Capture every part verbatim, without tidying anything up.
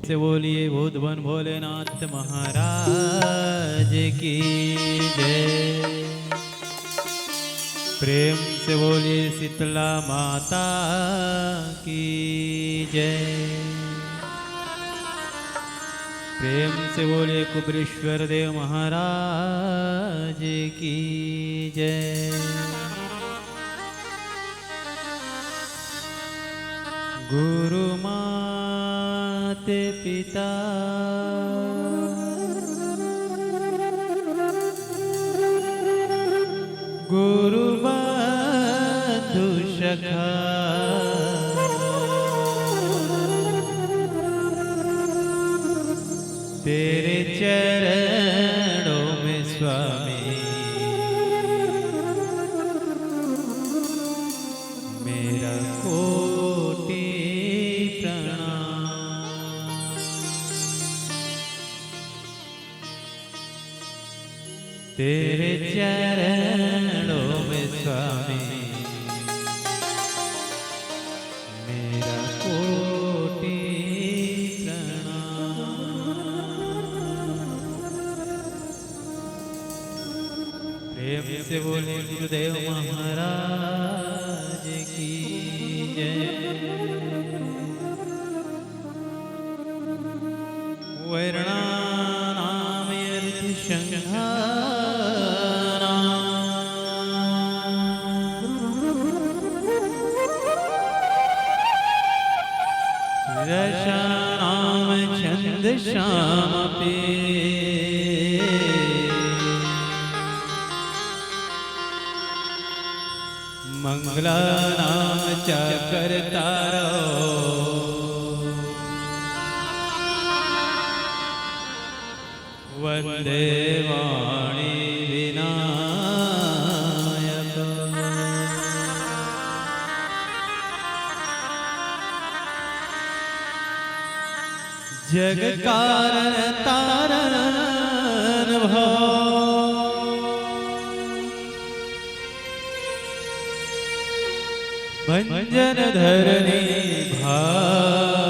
से बोलिए भूत बन भोलेनाथ महाराज की जय। प्रेम से बोलिए शीतला माता की जय। प्रेम से बोलिए कुबेरेश्वर देव महाराज की जय। गुरु मात पिता, गुरु बंधु सखा, तेरे चरणों में स्वामी, मेरा कोटि प्रणाम। तेरे चरणों में स्वामी, मेरा कोटि प्रणाम। प्रेम से बोले गुरुदेव महाराज की जय। वैरणानामर्थसंघानां रसानां छन्दसामपि मङ्गलानां च कर्तारौ वन्दे वाणी विनायक। जग कारण तारण भव भंजन धरनी भार।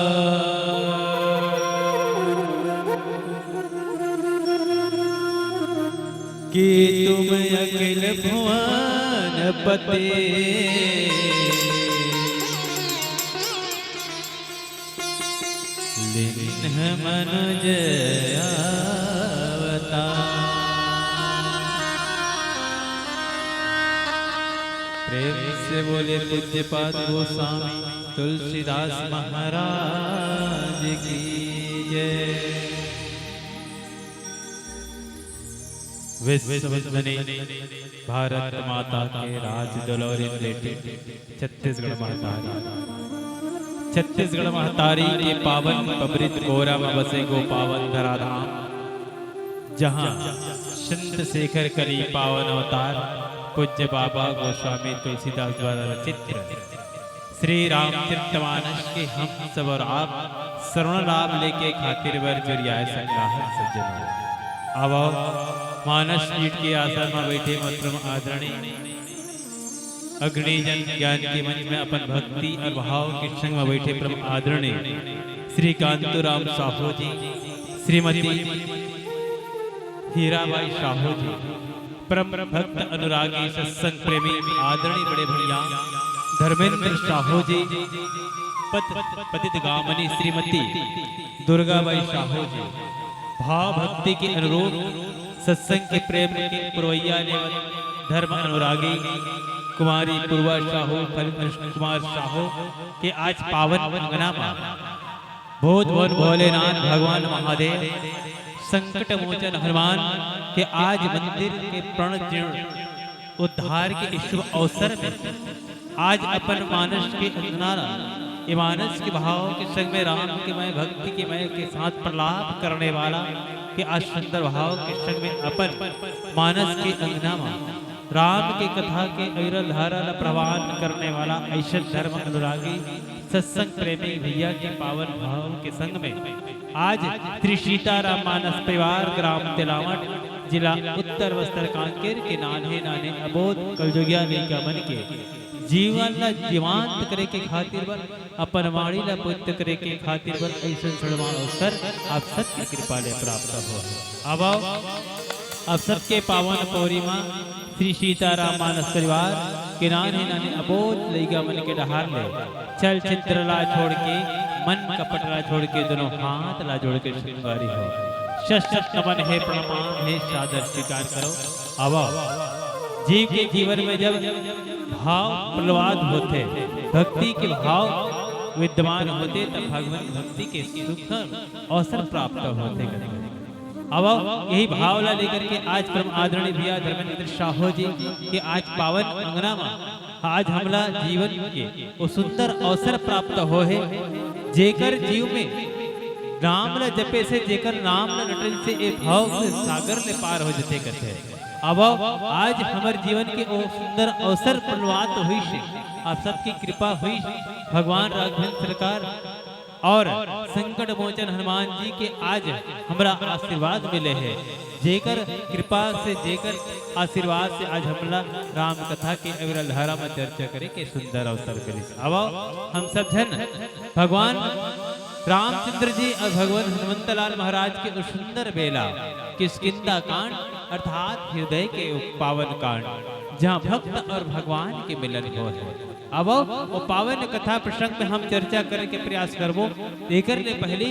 कि तुम अखिल भुवन पति लीन्ह मनुज अवतार। प्रेम से बोले पूज्यपाद गोस्वामी तुलसीदास महाराज की जय। विश्व वंदनीय भारत माता के राज दुलौरी बेटी छत्तीसगढ़ महतारी, छत्तीसगढ़ महतारी के पावन पबरित कोरा म बसे गो पावन धराधाम, जहाँ संत शेखर कली पावन अवतार पूज्य बाबा गोस्वामी तुलसीदास द्वारा रचित श्री रामचरितमानस के हम सब और आप श्रवण लाभ लेके खातिर बर जुरियाए संगाहन सज्जनों। आवो, मानस पीठ के आसन म बैठे मोर परम आदरणीय अग्नि जन ज्ञान के मंच में अपन भक्ति और भाव के संग में बैठे परम आदरणीय श्री कांतूराम साहू जी, श्रीमती हीराबाई साहू जी, परम भक्त अनुरागी सत्संग प्रेमी आदरणीय बड़े भैया धर्मेंद्र साहू जी, पत-, पतित गामनी श्रीमती दुर्गाबाई साहू जी, भाव भक्ति के अनुरूप सत्संग के प्रेम के पुरवैया ने धर्म अनुरागी कुमारी पूर्वा साहू, फल कृष्ण कुमार साहू के आज पावन अंगना मा भूत भवन भोलेनाथ भगवान महादेव, संकट मोचन हनुमान के आज मंदिर के प्रण जीर्ण उद्धार के शुभ अवसर में आज अपन मानस के अंगना ला, ये मानस के भाव के संग में राम के मय भक्ति के मय के साथ प्रलाप करने वाला के आज सुंदर भाव के संग में अपन मानस के अंगना मा राम के कथा के अविरल धारा ला प्रवान करने वाला ऐसे धर्म अनुरागी सत्संग प्रेमी भैया के पावन भाव के संग में आज श्री सीताराम मानस परिवार ग्राम तेलावट जिला उत्तर बस्तर कांकेर के नान्हे नान्हे अबोध कलजुगिया लइका मन के जीवन ला जीवंत करे के खातिर बर अपन वाणी ला पवित्र करे के खातिर बर ऐसन सड़वा अवसर आप सबके कृपा ले प्राप्त हो। अब आओ, आप सबके पावन पौरी मा श्री सीताराम मानस परिवार के नान्हे नान्हे अबोध लइका मन के डहार ले चलचित्र ला छोड़ के, मन कपट ला छोड़ के, दोनों हाथ ला जोड़ के शृंगारी हो। शत शत नमन हे, प्रणाम हे, सादर स्वीकार करो। आवा, जीव के जीवन में जब भाव प्रवाह होथे, भक्ति के भाव विद्यमान होथे, तब भगवान भक्ति के सुख अवसर प्राप्त होथे। अब यही भाव ला लेकर के आज परम आदरणीय भैया धर्मेंद्र साहू जी के आज पावन अंगना मा आज हमला जीवन के वो सुंदर अवसर प्राप्त हो हे, जेकर जीव में नाम ला जपे से, जेकर नाम ला रटन से ए भाव के सागर ले पार हो जथे कथे। अब आज हमर जीवन के वो सुंदर अवसर प्रवाह होइस हे, आप सबकी कृपा होइस हे, भगवान राघवेंद्र सरकार और संकट मोचन हनुमान जी के आज हमरा आशीर्वाद मिले हे, जेकर कृपा से, जेकर आशीर्वाद से आज हमला राम कथा के अविरल धारा में चर्चा करे के सुंदर अवसर मिलिस। अब हम सब झन भगवान रामचंद्र जी और भगवान हनुमंतलाल महाराज के उस सुंदर बेला किष्किंधा कांड अर्थात हृदय के पावन कांड, जहाँ भक्त और भगवान के मिलन हो हे। अब वो पावन कथा प्रसंग में हम चर्चा करे के प्रयास करबो। एकर ले पहले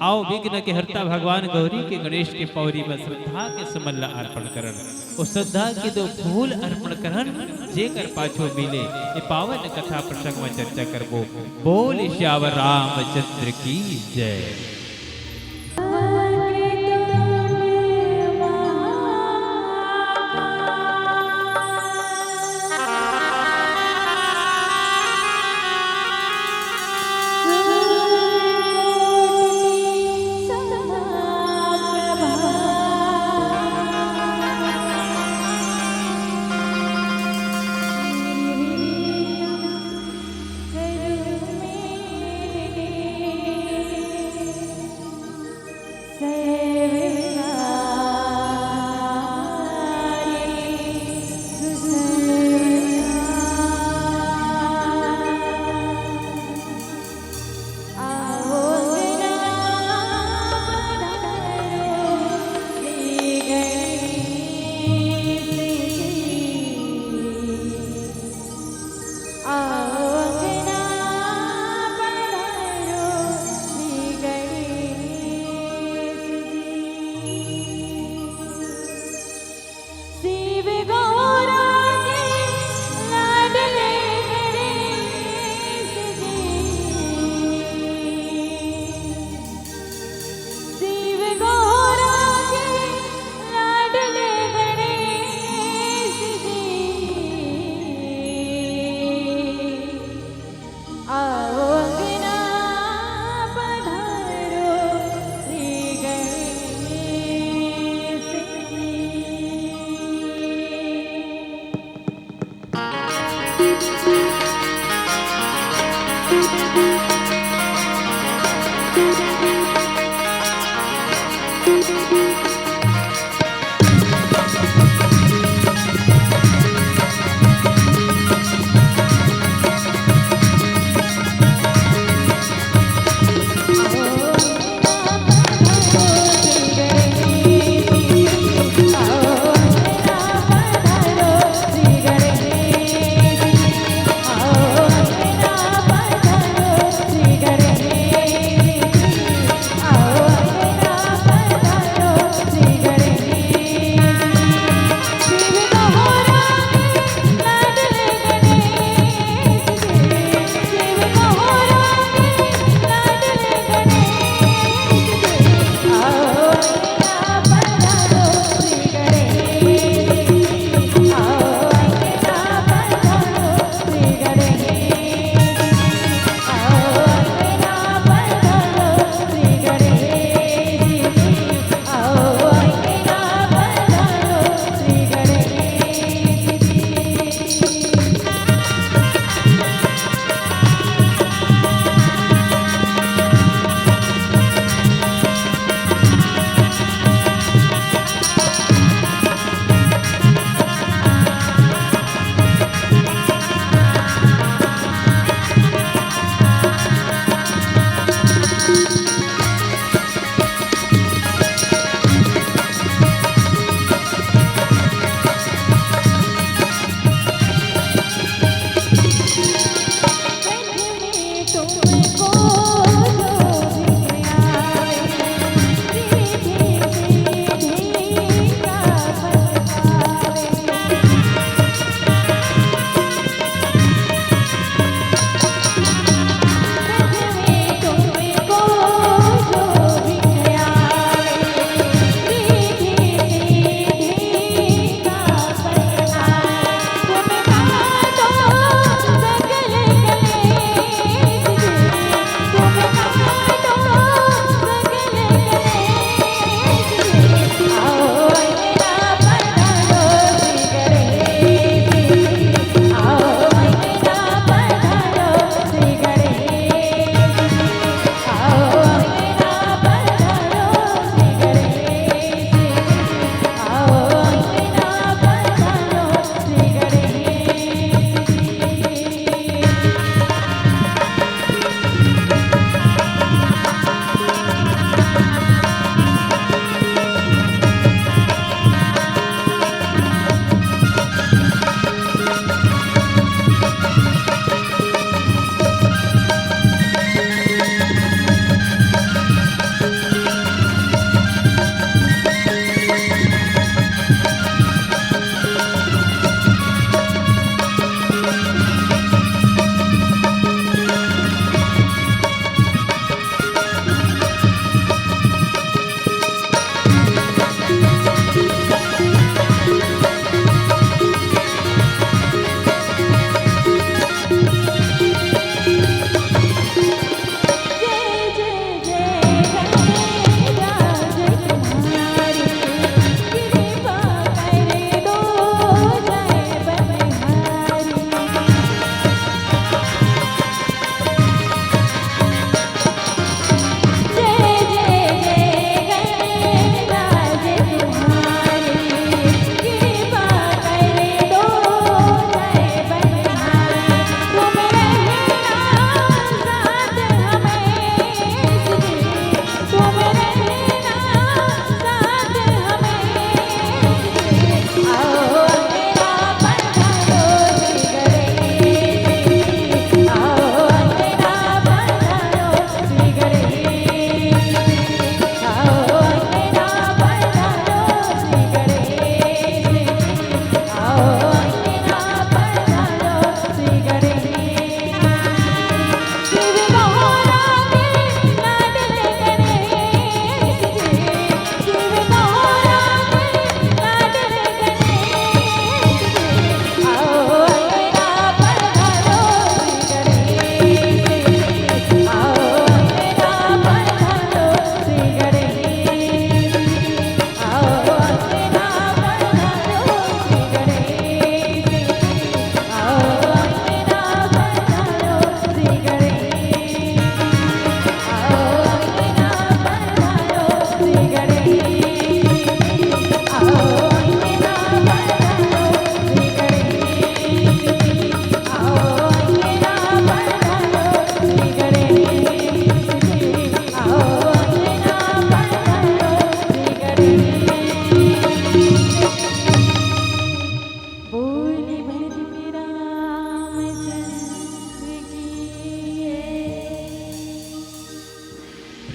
आओ विघ्न के हर्ता भगवान गौरी के गणेश के पौरी में श्रद्धा के सुमन ला अर्पण करन। वो श्रद्धा के दो फूल अर्पण करन, जेकर पाछो मिले ये पावन कथा प्रसंग में चर्चा करबो। बोल सियावर रामचंद्र की जय।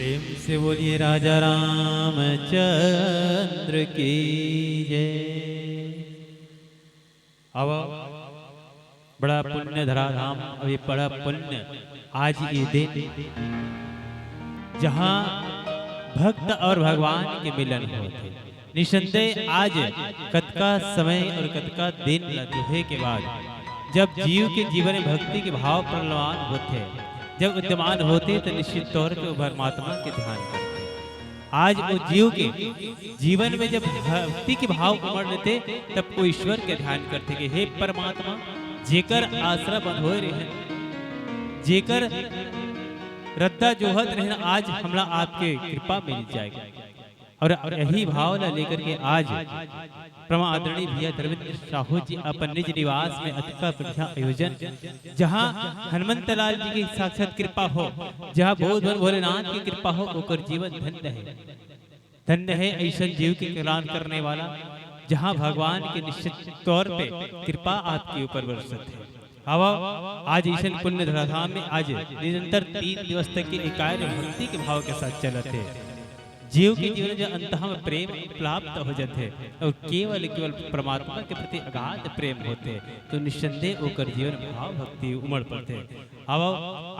प्रेम से बोलिए राजा रामचंद्र की जय। अब बड़ा पुण्य धरा धाम, अभी बड़ा पुण्य आज ये दिन, जहाँ भक्त और भगवान के मिलन होत हे। निसंदेह आज कतका समय और कतका दिन ल देहे के बाद जब जीव के जीवन में भक्ति के भाव प्रलवान होथे, जब उद्यमान होथे, तो निश्चित तौर पे वो परमात्मा के ध्यान करथे। आज वो जीव के जीवन में जब भक्ति के भाव उमड़ लेथे, तब वो ईश्वर के ध्यान करथे कि हे परमात्मा, जेकर आसरा बंधोए रहे, जेकर रद्दा जोहत रहे, आज हमला आपके कृपा मिल जाएगा। और यही भाव ला लेकर के आज परम आदरणीय भैया धर्मेंद्र साहू जी अपन निज निवास में अतका बढ़िया आयोजन, जहाँ हनुमंत लाल जी की साक्षात कृपा हो, जहाँ बोध भगवान भोलेनाथ की कृपा हो, ओकर जीवन धन्य है। धन्य है ऐसन जीव के कल्याण करने वाला, जहाँ भगवान की निश्चित तौर पे कृपा आपके ऊपर बरसत है। अब आज ऐसन पुण्य धराधाम में आज निरंतर तीन दिवस तक के एकाग्र भक्ति के भाव के साथ चलत है। जीव के जीवन जो अंत में प्रेम प्राप्त हो जाते और केवल केवल परमात्मा के प्रति अगाध प्रेम होते, तो निस्संदेह ओकर जीवन भाव भक्ति उमड़ पड़ते। अब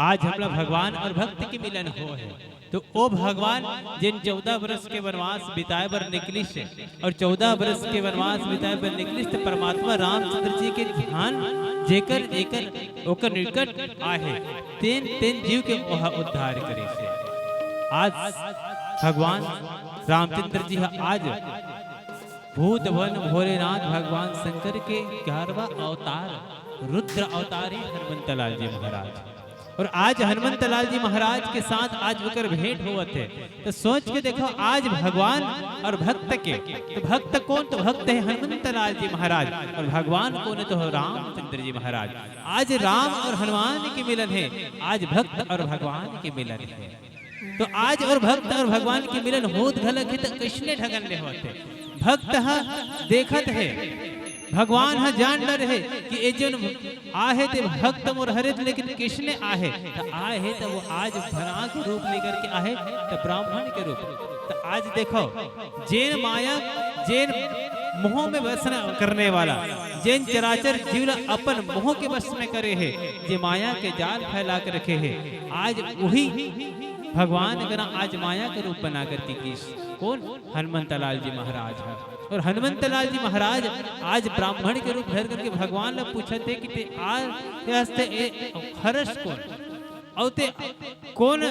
आज हमला भगवान और भक्त के मिलन हो है, तो ओ भगवान जेन चौदह वर्ष के वनवास बिताए बर निकलिस हे, और चौदह वर्ष के वनवास बिताए बर निकलिस, तो परमात्मा रामचंद्र जी के ध्यान जेकर जेकर ओकर निकट आहे, तेन तेन जीव के ओह उद्धार करिस हे। आज भगवान रामचंद्र जी ह आज भूत भवन भोलेनाथ भगवान शंकर के ग्यारहवाँ अवतार रुद्र अवतार ही हनुमंत लाल जी महाराज। और आज हनुमंत लाल जी महाराज के साथ आज ओकर भेंट होवत है, तो सोच के देखो, आज भगवान और भक्त के, तो भक्त कौन? तो भक्त है हनुमंत लाल जी महाराज, और भगवान कौन है? तो रामचंद्र जी महाराज। आज राम और हनुमान के मिलन है, आज भक्त और भगवान के मिलन है। तो आज और भक्त और भगवान के मिलन होत घलक है, तो कइसने ढंग ले होत हे? भक्त ह देखत हे, भगवान ह जान डर हे कि ए जन आहे ते भक्त मोर हरे, लेकिन कइसने आहे? त आहे त वो आज बना के रूप लेकर के आहे, त ब्राह्मण के रूप। त आज देखो, जेन माया, जेन मोह में बसना करने वाला, जेन चराचर जीव ला अपन मोह के बस में करे हे, जे माया के जाल फैला के रखे हे, आज वही भगवान करा आज माया के रूप बना करके गिस। कौन? हनुमंत लाल जी महाराज ह। और हनुमंत लाल जी महाराज आज ब्राह्मण के रूप धर करके भगवान ला पूछत हे कि ते आज हरस कौन? अउ ते कौन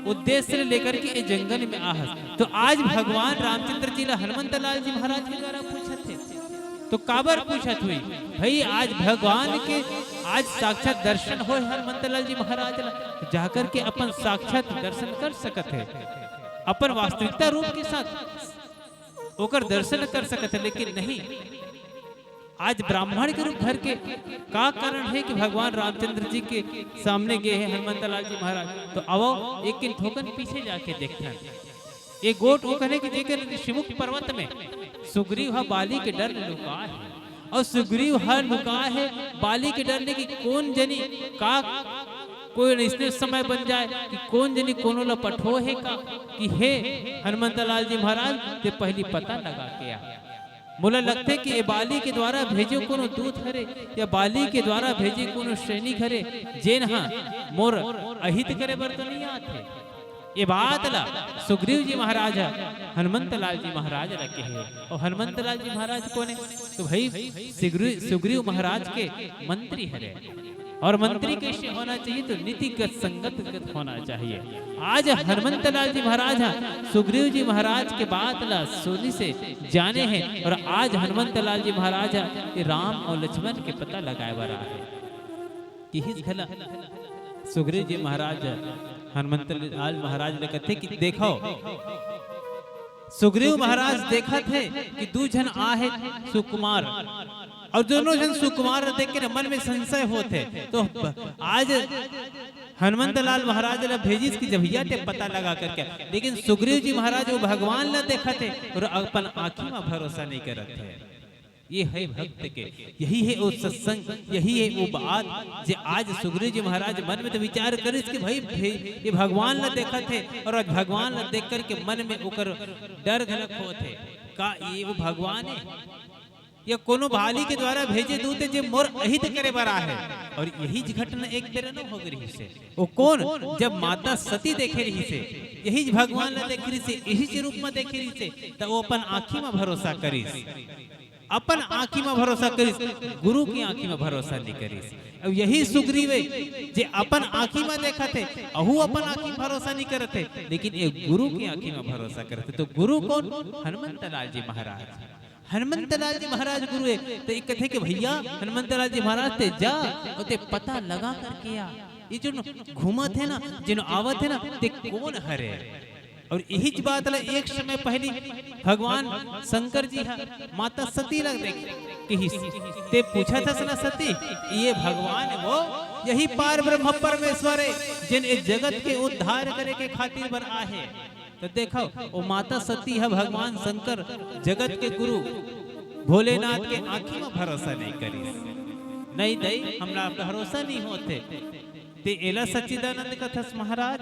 उद्देश्य ले लेकर के ए जंगल में आहस? तो आज भगवान रामचंद्र जी ला हनुमंत लाल जी महाराज के द्वारा पूछत हे। तो काबर पूछत हुई भाई? आज भगवान के, आज साक्षात दर्शन होय हनुमंत लाल जी महाराज ला, तो जाकर के अपन साक्षात दर्शन कर सकत हे, अपन वास्तविकता रूप के साथ ओकर दर्शन कर सकत हे, लेकिन नहीं, आज ब्राह्मण के रूप धर के का कारण हे कि भगवान रामचंद्र जी के सामने गे हे हनुमंत लाल जी महाराज? तो आवो एक किन थोकन पीछे जाके देखथन। ए गोठ वो कहे कि जेकर ऋषिमुख पर्वत में सुग्रीव ह बाली के डर ले लुका हे, अउ सुग्रीव ह लुका हे बाली के डर ले कि कोन जनी का कोई अइसने समय बन जाए कि कोन जनी कोनो ला पठो हे का कि हे हनुमंत लाल जी महाराज, ते पहली पता लगा के आ। मोला लगथे कि ए बाली के द्वारा भेजे कोनो दूत हरे या बाली के द्वारा भेजे कोनो सैनिक हरे, जेन ह मोर अहित करे बर तो नहीं आत हे। ए बात ला सुग्रीव जी महाराज ह हनुमंत लाल जी महाराज ला कहे। अउ हनुमंत लाल जी महाराज कोन हे? तो भाई सुग्रीव, सुग्रीव महाराज के मंत्री हरे। और मंत्री कैसे होना चाहिए? तो नीतिगत संगतगत होना चाहिए। आज हनुमंत लाल जी महाराज ह सुग्रीव जी महाराज के बात ला सुनिस हे, जाने हे, और आज हनुमंत लाल जी महाराज ह ये राम और लक्ष्मण के पता लगाए बर आए हे। किहिस घला सुग्रीव जी महाराज ह हनुमंत लाल महाराज ले कथे कि देखो, सुग्रीव महाराज देखत हे कि दू झन आहे सुकुमार, और दोनों झन सुकुमार देख के मन में संशय होत हे। तो आज हनुमंत लाल महाराज ला भेजिस कि जभैया ते पता लगा करके, लेकिन सुग्रीव जी महाराज वो भगवान ला देखत हे और अपन आँखी में भरोसा नहीं करत हे। ये हे भक्त के, यही हे वो सत्संग, यही हे वो बात, जे आज सुग्रीव जी महाराज मन में तो विचार करिस कि भाई, भाई, ये भगवान ला देखत हे, और आज भगवान ला देख करके मन में ओकर डर घलक होत हे, का ये वो भगवान हे या कोनो भाली के द्वारा भेजे दूत हे जे मोर अहित करे बर आहे? और यही घटना एक बेर न हो गई रहिस हे। वो कोन? जब माता सती देखे रहिस हे, यही भगवान ला देखे रहिस हे, यही रूप में देखे रहिस हे, त वो अपन आँखी में भरोसा करिस। अपन आँखी में भरोसा करिस, गुरु की आँखी में भरोसा नहीं करिस। अब यही सुग्रीव हे, जे अपन आँखी में देखत हे, अहू अपन आँखी में भरोसा नहीं करत हे, लेकिन ये गुरु की आँखी में भरोसा करत हे। तो गुरु कोन? हनुमंत लाल जी महाराज। हनुमंत लाल जी महाराज गुरु हे। तो ये कथे कि भैया, हनुमंत लाल जी महाराज, ते जा और ते पता लगा करके आ, ये जो घूमत हे ना, जे आवत हे ना, ते कोन हरे? और यही बात ला एक समय पहली भगवान शंकर जी हा माता सती ला देख कहिस, ते पूछत हस ना सती, ये भगवान हे वो, यही पार ब्रह्म परमेश्वर हे, जिन ए जगत के उद्धार करे के खातिर बर आहे। तो देखो, वो माता सती हा भगवान शंकर, जगत के गुरु भोलेनाथ के आँखी में भरोसा नहीं करिस। नहीं दई, हमला भरोसा नहीं होत हे। ते एला सच्चिदानंद कथस महाराज?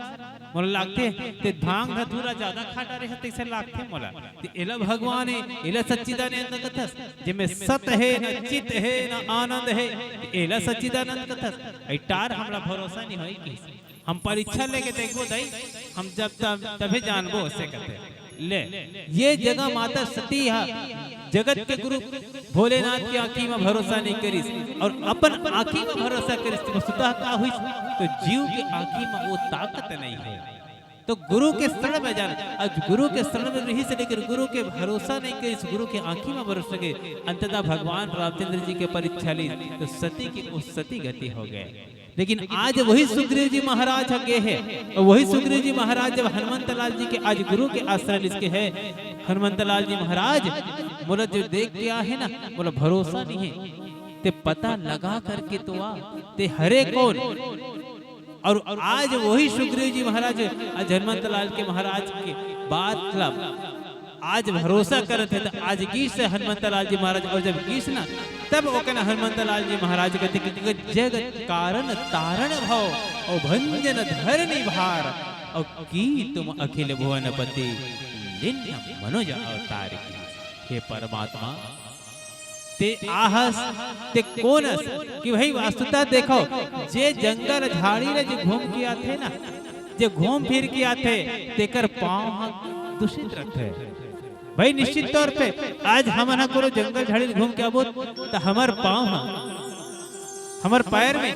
मोला लागथे, ते भांग धतूरा ज्यादा खा डारे हस, तइसे लागथे मोला। ते एला भगवान हे, एला सच्चिदानंद कथस, जेमे सत हे, न चित हे, न आनंद हे, ते एला सच्चिदानंद कथस? अई टार, हमला भरोसा नहीं होय कि हम परीक्षा लेके देखबो दई, हम जब तब तभे जानबो, अइसे कथे। ले, ये जगह माता सती हा जगत के गुरु भोलेनाथ के आँखी में भरोसा नहीं करिस और अपन आँखी में भरोसा करिस, तो वस्तुतः का होइस? तो जीव के आँखी में वो ताकत नहीं हे। तो गुरु के शरण में जाना, आज गुरु के शरण में रहिस, लेकिन गुरु के भरोसा नहीं करिस, गुरु के आँखी में भरोसा के, अंततः भगवान रामचंद्र जी के परीक्षा ली, तो सती की वो सती गति हो गए। लेकिन आज वही सुग्रीव जी महाराज ह गे हे, और वही सुग्रीव जी महाराज जब हनुमंत लाल जी के आज गुरु के आश्रय लिस के हे, हनुमंत लाल जी महाराज, मोला जो देख के आ हे ना, मोला भरोसा नहीं हे, ते पता लगा करके तो आ, ते हरे कोन? और आज वही सुग्रीव जी महाराज आज हनुमंत लाल के महाराज के बात ला आज भरोसा करत हे, त आज गिस हनुमंत लाल जी महाराज, और जब गिस ना, तब ओकन हनुमंत लाल जी महाराज कथे कि जगत कारण तारण भव, और भंजन धरनी भार, और की तुम अखिल भुवनपति लीन्ह मनुज अवतार की। हे परमात्मा, ते आहस, ते कोन अस? कि भाई, वास्तुतः देखो, जे जंगल झाड़ी ले जे घूम के आथे ना, जे घूम फिर के आथे, तेकर पाँव ह दूषित रथे। भाई, निश्चित तौर पे आज हमन ह कोनो जंगल झाड़ी ले घूम के आबो, त हमर पाँव ह, हमर पैर में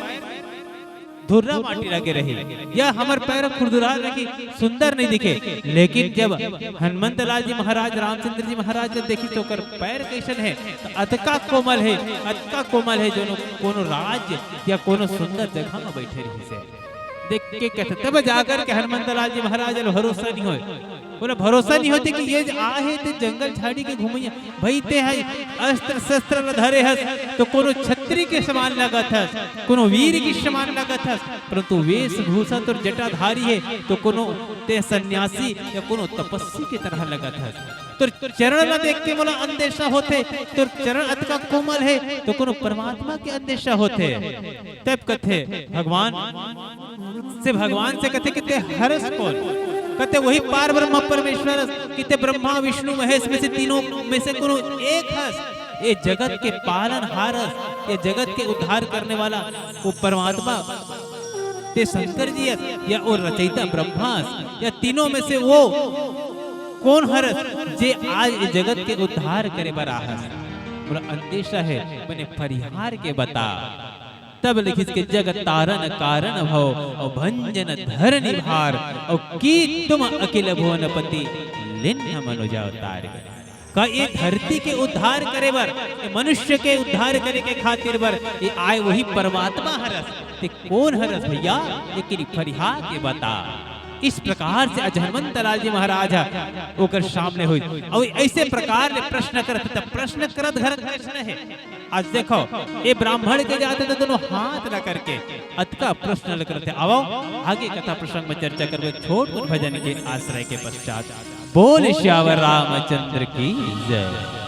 धुर्रा माटी लगे रही या हमर पैर खुरदुरा लगी, सुंदर नहीं दिखे। लेकिन जब हनुमंत लाल जी महाराज, रामचंद्र जी महाराज जब देखी तो ओकर पैर कैसन हे, तो अतका कोमल हे, अतका कोमल हे, जोनो कोनो राज या कोनो सुंदर जगह में बैठे रहिस हे। देख के कहते, तब जाकर के हनुमंत लाल जी महाराज ल भरोसा नहीं होय। बोले, भरोसा नहीं होते कि ये ज-, आहे ते जंगल झाड़ी के घूमैया। भाई, ते है अस्त्र शस्त्र ल धरे हस, तो कोनो छत्री के समान लगत हस, कोनो वीर के समान लगत हस, परंतु वेशभूषा तोर जटाधारी हे, तो कोनो ते सन्यासी या कोनो तपस्वी के तरह लगत हस। तोर चरण ल देख के मोला अंदेशा होथे, तोर चरण अतका कोमल हे, तो कोनो परमात्मा के अंदेशा होथे। तब कथे भगवान से, भगवान से कथे कि ते हरस कोन? कथे वही पार ब्रह्म परमेश्वर हस, कि ते ब्रह्मा विष्णु महेश में से, तीनों में से कोनो एक हस। ये जगत के पालनहार हस, ये जगत के उद्धार करने वाला वो परमात्मा, ते शंकर जी हस या वो रचयिता ब्रह्मा हस, या तीनों में से वो कोन हरस जे आज ये जगत के उद्धार करे बर आहस? मोला अंदेशा हे, मने फरियार के बता। तब लिखिस के जगत तारण कारण भव, और भंजन धरनी भार, और की तुम अखिल भुवनपति लीन्ह मनुज अवतार। का ये धरती के उद्धार करे बर, ये मनुष्य के उद्धार करे के खातिर बर ये आय वही परमात्मा हरस? ते कोन हरस भैया? ये किरी फरिहा के बता। इस प्रकार से आज हनुमंत लाल जी महाराज ह ओकर सामने होई, और ऐसे प्रकार ले प्रश्न करत, त प्रश्न करत घर प्रश्न हे। आज देखो, ये ब्राह्मण के जाते तो दोनों हाथ ला करके अतका प्रश्न ल करते। आवो, आगे कथा प्रसंग में चर्चा करबे, छोट कुछ भजन के आश्रय के पश्चात। बोल सियावर रामचंद्र की जय।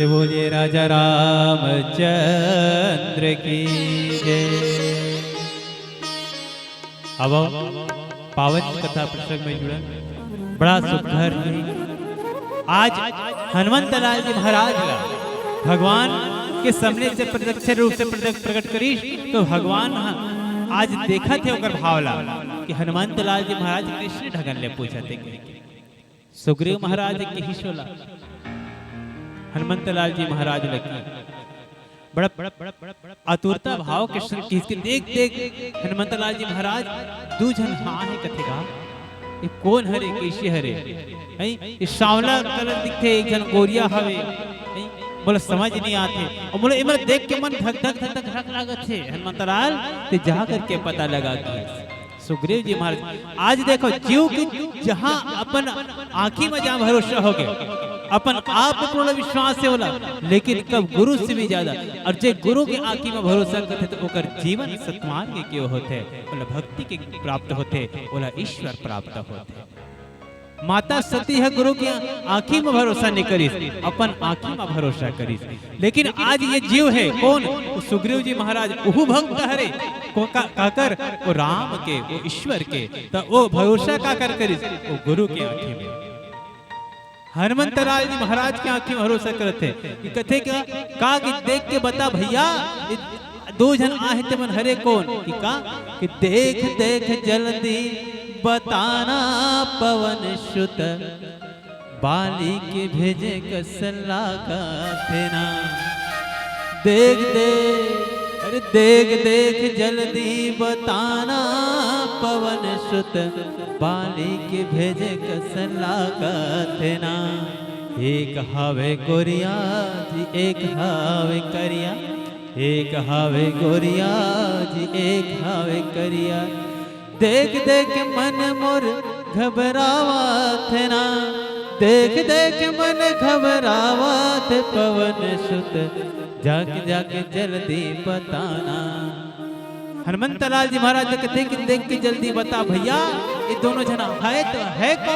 बोलिए राजा रामचंद्र की जय। अब पावन कथा प्रसंग में जुड़ा, बड़ा सुघर है। आज हनुमंत लाल जी महाराज ला भगवान के सामने से प्रत्यक्ष रूप से प्रकट, प्रकट करीस, तो भगवान ह-, आज देखत हे ओकर भाव ला कि हनुमंत लाल जी महाराज कृष्ण ढंग ले पूछत हे। सुग्रीव महाराज के ही सोला हनुमंत लाल जी महाराज लगी बड़ा आतुरता भाव के संग किहिस कि देख, देख, हनुमंत लाल जी महाराज, दू झन हा हे कथे गा, ये कोन हरे, कइसे हरे? हैं? ये सांवला कलर दिखथे, एक झन गोरिया हवे, हैं? मोला समझ नहीं आथे। अउ मोला एमन देख के मन धक धक धक धक धक लागत हे। हनुमंत लाल, ते जा करके पता लगा के सुग्रीव जी महाराज, आज देखो, जीव के जहां अपन आंखी में जहां भरोसा होगे, अपन आप में पूर्ण विश्वास हे ओला, लेकिन कब गुरु से भी ज्यादा। अउ जे गुरु के आंखी में भरोसा करथे, तो ओकर जीवन सत्मार्ग के होथे, ओला भक्ति के प्राप्त होथे, ओला ईश्वर प्राप्त होथे। माता सती ह गुरु के आंखी में भरोसा नहीं करिस, अपन आंखी में भरोसा करिस। लेकिन आज ये जीव हे कोन? वो सुग्रीव जी महाराज, उहू भक्त हरे। को का, काकर? वो राम के, वो ईश्वर के। त वो भरोसा काकर करिस? वो गुरु के आंखी में। हनुमंत लाल जी महाराज के आंखी में भरोसा करथे कि कथे का, का कि देख के बता भैया, ये दू झन आहे तेमन हरे कोन? कि का? कि देख देख जल्दी बताना पवन सुत, बाली के भेजे कस लागथे ना। देख देख, अरे देख देख जल्दी बताना पवन सुत, बाली के भेजे कस लागथे ना। एक हवे गोरिया जी, एक हवे करिया, एक हवे गोरिया जी, एक हवे करिया। देख देख मन मोर घबरावत ना, देख देख मन घबरावत पवन सुत, जाके जाके जल्दी बताना। हनुमंत लाल जी महाराज कथे कि देख के जल्दी बता भैया, ये दोनों झन है तो है को?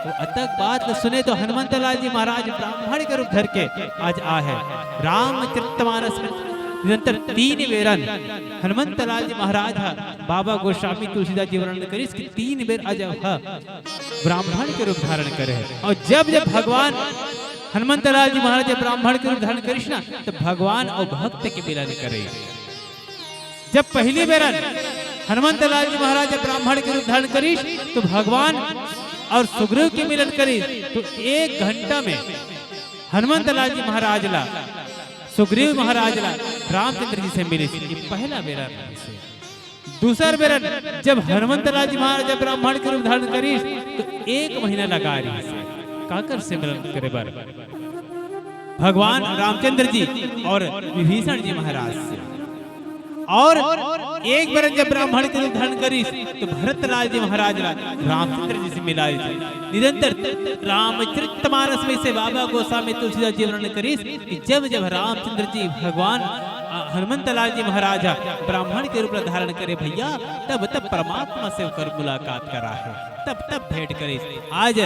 वो अतक बात ल सुने तो हनुमंत लाल जी महाराज ब्राह्मण के रूप धर के आज आहे। रामचरितमानस में निरंतर तीन बेरन हनुमंत लाल जी महाराज ह बाबा गोस्वामी तुलसीदास जी वर्णन करिस कि तीन बेर आज ह ब्राह्मण के रूप धारण करे हे। अउ जब जब भगवान हनुमंत लाल जी महाराज जब ब्राह्मण के रूप धारण करिस ना, तो भगवान अउ भक्त के मिलन करे। जब पहली बेरन हनुमंत लाल जी महाराज जब ब्राह्मण के रूप धारण करिस, तो भगवान अउ सुग्रीव के मिलन करिस, तो एक घंटा में हनुमंत लाल जी महाराज ला, सुग्रीव महाराज ला रामचंद्र जी से मिलिस। ये पहला बेरन रहिस। दूसर बेरन जब हनुमंत लाल जी महाराज जब ब्राह्मण के रूप धारण करिस, तो एक महीना लगा रहिस काकर से मिलन करे बर, भगवान रामचंद्र जी अउ विभीषण जी महाराज से। अउ एक बेर जब ब्राह्मण के रूप धारण करिस, तो भरत लाल जी महाराज ला रामचंद्र जी से मिलाइस। निरंतर रामचरितमानस में से बाबा गोस्वामी तुलसीदास जी वर्णन करिस कि जब जब रामचंद्र जी भगवान, अ, हनुमंत लाल जी महाराज ह ब्राह्मण के रूप ला धारण करे भैया, तब तब परमात्मा से ओकर मुलाकात करा हे। तब तब भेंट करिस। आज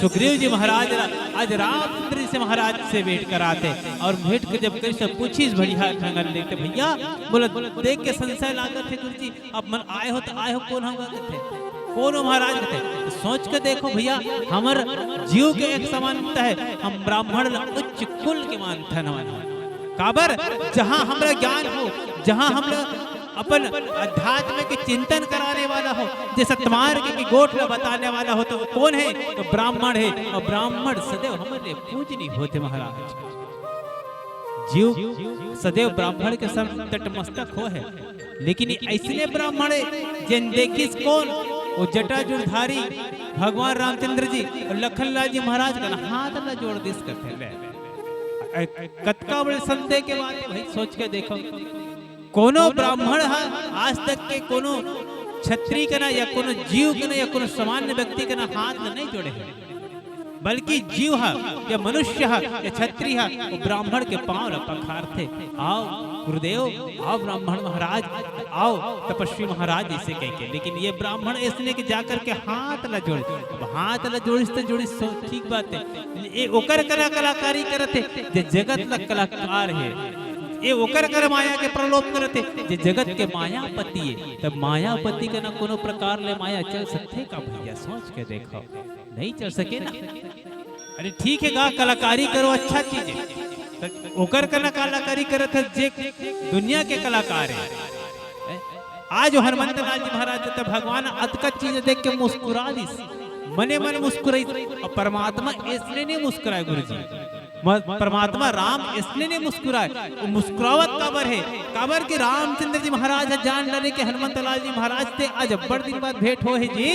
सुग्रीव जी महाराज ला, आज रामचंद्र जी से महाराज से भेंट करात हे। अउ भेंट के जब करिस, पूछिस बढ़िया ढंग ले, "भैया, मोला देख के संशय लागत हे गुरुजी, अब मन आए हो त आए हो, कोन हव?" कथे, "कोन हो महाराज?" कथे, "तो सोच के देखो भैया, हमर जीव के एक समानता हे, हम ब्राह्मण ला उच्च कुल के मानथन हमन। काबर, जहाँ हमरा ज्ञान हो, जहाँ हमरा अपन अध्यात्म के चिंतन कराने वाला हो, जे सतमार्ग के गोठ ला बताने वाला हो, तो वो कोन हे? तो ब्राह्मण हे। अउ ब्राह्मण सदैव हमर लिए पूजनीय होथे महाराज। जीव सदैव ब्राह्मण के सम तटमस्तक हो हे, लेकिन ये अइसने ब्राह्मण हे, जेन देखिस कोन? वो जटाजूटाधारी भगवान रामचंद्र जी अउ लखन लाल जी महाराज के हाथ ला जोड़ दिस कथे ले। ए, कतका बड़े संदेह के बात हे भाई, सोच के देखो। कोनो ब्राह्मण ह आज तक के कोनो छत्री के ना या कोनो जीव के ना या कोनो सामान्य व्यक्ति के ना हाथ ल नहीं जोड़े हे। बल्कि जीव ह या मनुष्य ह या छत्री ह वो ब्राह्मण के पांव ल पखारथे, "आओ गुरुदेव, आओ ब्राह्मण महाराज, आओ तपस्वी महाराज," ऐसे कह के। लेकिन ये ब्राह्मण ऐसने के जाकर के हाथ ला जोड़, अब हाथ ला जोड़िस त जोड़िस, सो ठीक बात है। ये ओकर कला कलाकारी करत हे, जे जगत ला कलाकार हे। ये ओकर कर माया के प्रलोभ करत हे, जे जगत के मायापति हे। तब मायापति के ना कोनो प्रकार ले माया चल सकथे का भैया? सोच के देखो, नहीं चल सके ना। अरे ठीक है गा, कलाकारी करो, अच्छा चीज है। त ओकर कना कलाकारी करत है जे दुनिया के कलाकार है। हैं? आज हनुमंत लाल जी महाराज त भगवान अतका चीज देख के मुस्कुरा दिस, मने मन मुस्कुराई। और परमात्मा इसलिए नहीं मुस्कुराए गुरुजी, म-, परमात्मा राम इसलिए नहीं मुस्कुराए, वो मुस्कुरावत काबर है? काबर कि रामचंद्र जी महाराज ह जान डरे कि हनुमंत लाल जी महाराज ते आज अब्बड़ दिन बाद भेंट हो है जी।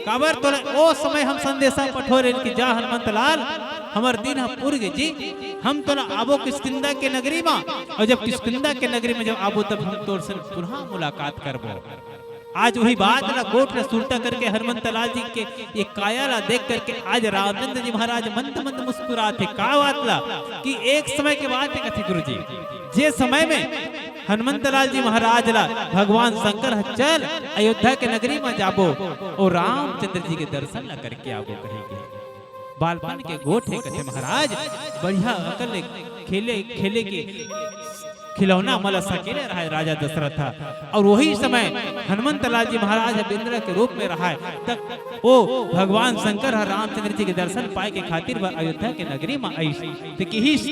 काबर तोला ओ समय हम संदेशा पठो रेन कि जा हनुमंत लाल, हमर दिन ह पुर गे जी, हम तोला आबो किष्किंधा के नगरी मा, और जब किष्किंधा के नगरी में जब आबो तब हम तोर से पुनः मुलाकात करबो। आज वही बात ला गोठ ला सुरता करके हनुमंत लाल जी के ये काया ला देख करके आज रामचंद्र जी महाराज मंद मंद मुस्कुरात हे। का बात ला? कि एक समय के बात है कथे गुरुजी, जे समय में हनुमंत लाल जी महाराज ला भगवान शंकर ह चल अयोध्या के नगरी में जाबो और रामचंद्र जी के दर्शन ला करके आबो कहे गे। बालपन के गोठ हे कथे महाराज, बढ़िया अकल ले खेले, खेले के खिलौना मला सकेले रहा है राजा दशरथ ह। और वही समय हनुमंत लाल जी महाराज ह इंद्र के रूप में रहा है, तक ओ भगवान शंकर ह रामचंद्र जी के दर्शन पाए के खातिर बर अयोध्या के नगरी में आइस। ते किहिस,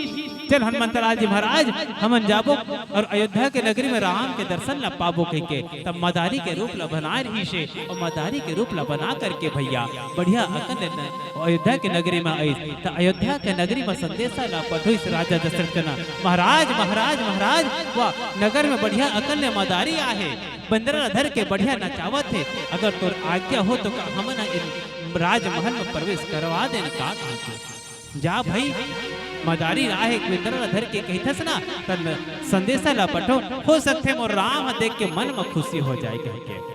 "चल हनुमंत लाल जी महाराज, हमन जाबो और अयोध्या के नगरी में राम के दर्शन ला पाबो," कह के तब मदारी के रूप ला बनाए रहिस हे। और मदारी के रूप ला बना करके भैया बढ़िया अकन ले न अयोध्या के नगरी में आइस। त अयोध्या के नगरी में संदेशा ला पठोइस राजा दशरथ के ना, "महाराज, महाराज, महाराज, वाह, नगर में बढ़िया अकन ले मदारी आहे, बेंदरा ला धर के बढ़िया नचावत हे, अगर तोर आज्ञा हो तो का हमन ह इन राजमहल में प्रवेश करवा देन का?" कहिके। जा भाई, मदारी राह एक बेंदरा ला धर के कहिथस ना, त संदेशा ला पठो, हो सकथे मोर राम ह देख के मन म खुशी हो जाए कहिके।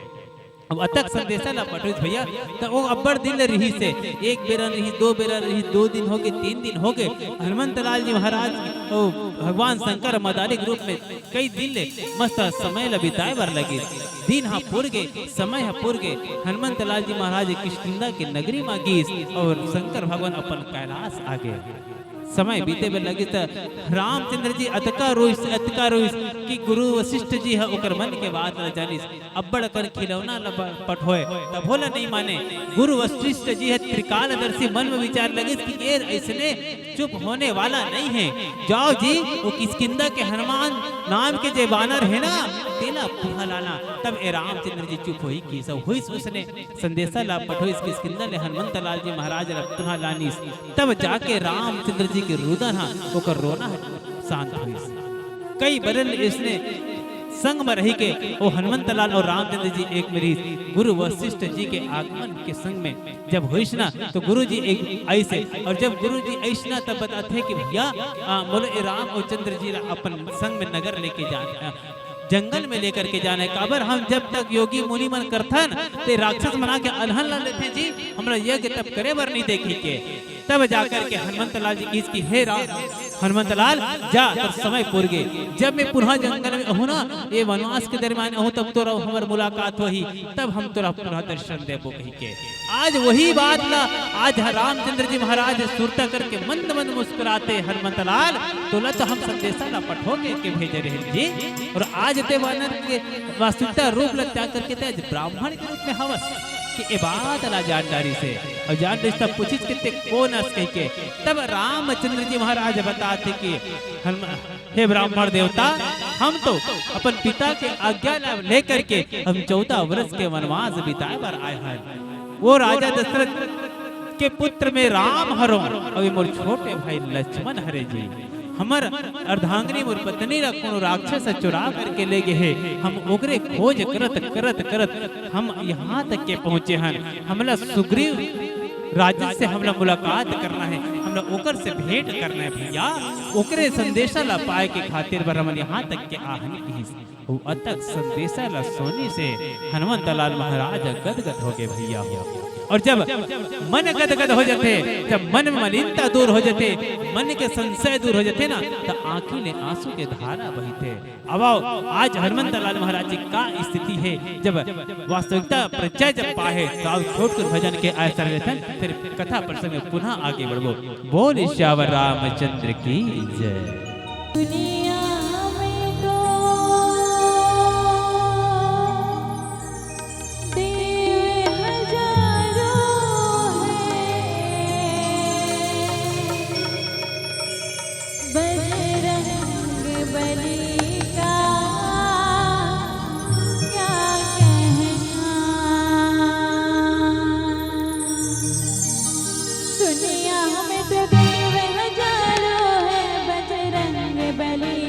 अब अतक संदेशा ला पठोइस भैया, त ओ अब्बड़ दिन ले रिहिस हे, एक बेरा रिहिस, दो बेरा रिहिस, दो दिन हो गे, तीन दिन हो गे, हनुमंत लाल जी महाराज, ओ भगवान शंकर मदारी के रूप में कई दिन ले मस्त समय ल बिताए बर लगिस। दिन ह पुर गे, समय ह पुर गे, हनुमंत लाल जी महाराज किष्किंधा के नगरी म गिस और शंकर भगवान अपन कैलाश आ गे। समय बीते बर लगिस त रामचंद्र जी अतका रोइस, अतका रोइस कि गुरु वशिष्ठ जी ह ओकर मन के बात ल जानिस। अब्बड़ अकन खिलौना ल प-, पठोय, तभो ल नइ माने। गुरु वशिष्ठ जी ह त्रिकालदर्शी मन म विचार लगिस कि ये अइसने चुप होने वाला नइ हे। जाओ जी, वो किष्किंधा के हनुमान नाम के जे बानर हे ना, तेला पुनः लाना। तब ए रामचंद्र जी चुप होई कि सब होइस उसने संदेशा ला पठोइस किष्किंधा ले हनुमंत लाल जी महाराज ला पुनः लानिस। तब जाके रामचंद्र जी के रुदन ह, ओकर रोना ह शांत होइस। कई बरन इसने संग म रहि के ओ हनुमंत लाल और रामचंद्र जी एक में रहिस। गुरु वशिष्ठ जी के आगमन के संग में जब होइस ना, तो गुरु जी एक आइस हे, और जब गुरु जी आइस ना, तब बताथे कि भैया, आ, मोला ए राम और चंद्र जी ला अपन संग में नगर लेके जाना, जंगल में लेकर के जाना हे। काबर हम जब तक योगी मुनि मन करथन, ते राक्षस मन आके अलहन ला लेथे जी, हमरा यज्ञ तप करे बर नहीं देखी के। तब जाकर के हनुमंत लाल जी किहिस कि हे राम, हनुमंत लाल, जा, तोर समय पुर गे। जब मैं पुनः जंगल में आहूं ना, ये वनवास के दरमियान आहूं, तब तोरा हमर मुलाकात होही, तब हम तोरा पुनः दर्शन देबो कहिके। आज वही बात ला, आज ह-, रामचंद्र जी महाराज सुरता करके मंद मंद मुस्कुराथे, हनुमंत लाल, तोला तो हम संदेशा ला पठो के, के भेजे रहेन जी, और आज ते वानर के वास्तविकता रूप ला त्याग करके ते आज ब्राह्मण के रूप में हवस। कि ए बात ला जान डारिस हे, और जान डारिस तब पूछिस कि ते कोन अस कहिके। तब रामचंद्र जी महाराज बताथे कि हनुम-, हे ब्राह्मण देवता, हम तो अपन पिता के आज्ञा ला लेकर के हम चौदह वर्ष के वनवास बिताए बर आए हन। वो राजा दशरथ के पुत्र में राम हरो, अउ ये मोर छोटे भाई लक्ष्मण हरे जी। हमर अर्धांगिनी मोर पत्नी ला कोनो राक्षस ह चुरा करके ले गे हे। हम ओकरे खोज करत, करत, करत हम यहाँ तक के पहुँचे हन। हमला सुग्रीव राजा से हमला मुलाकात करना हे, हमला ओकर से भेंट करना हे भैया। ओकरे संदेशा ला पाए के खातिर बर हमन यहाँ तक के आहन किहिस। अउ अतक संदेशा ला सुनिस हे हनुमंत लाल महाराज गदगद हो गे भैया हो। और जब मन गदगद हो जाथे, जब मन में मलिनता दूर हो जाथे, मन के संशय दूर हो जाथे ना, त आंखी ले आंसू के धारा बहिथे। अब आओ, आज हनुमंत लाल महाराज जी का स्थिति हे, जब वास्तविकता परिचय जब पाहे, त आओ छोटकुन भजन के आश्रय लेथन, फिर कथा प्रसंग में पुनः आगे बढ़बो। बोल सियावर रामचंद्र की जय। दुनिया में तो देव हजारों हैं, बजरंग बली का क्या कहना। दुनिया में तो देव हजारों हैं, बजरंग बली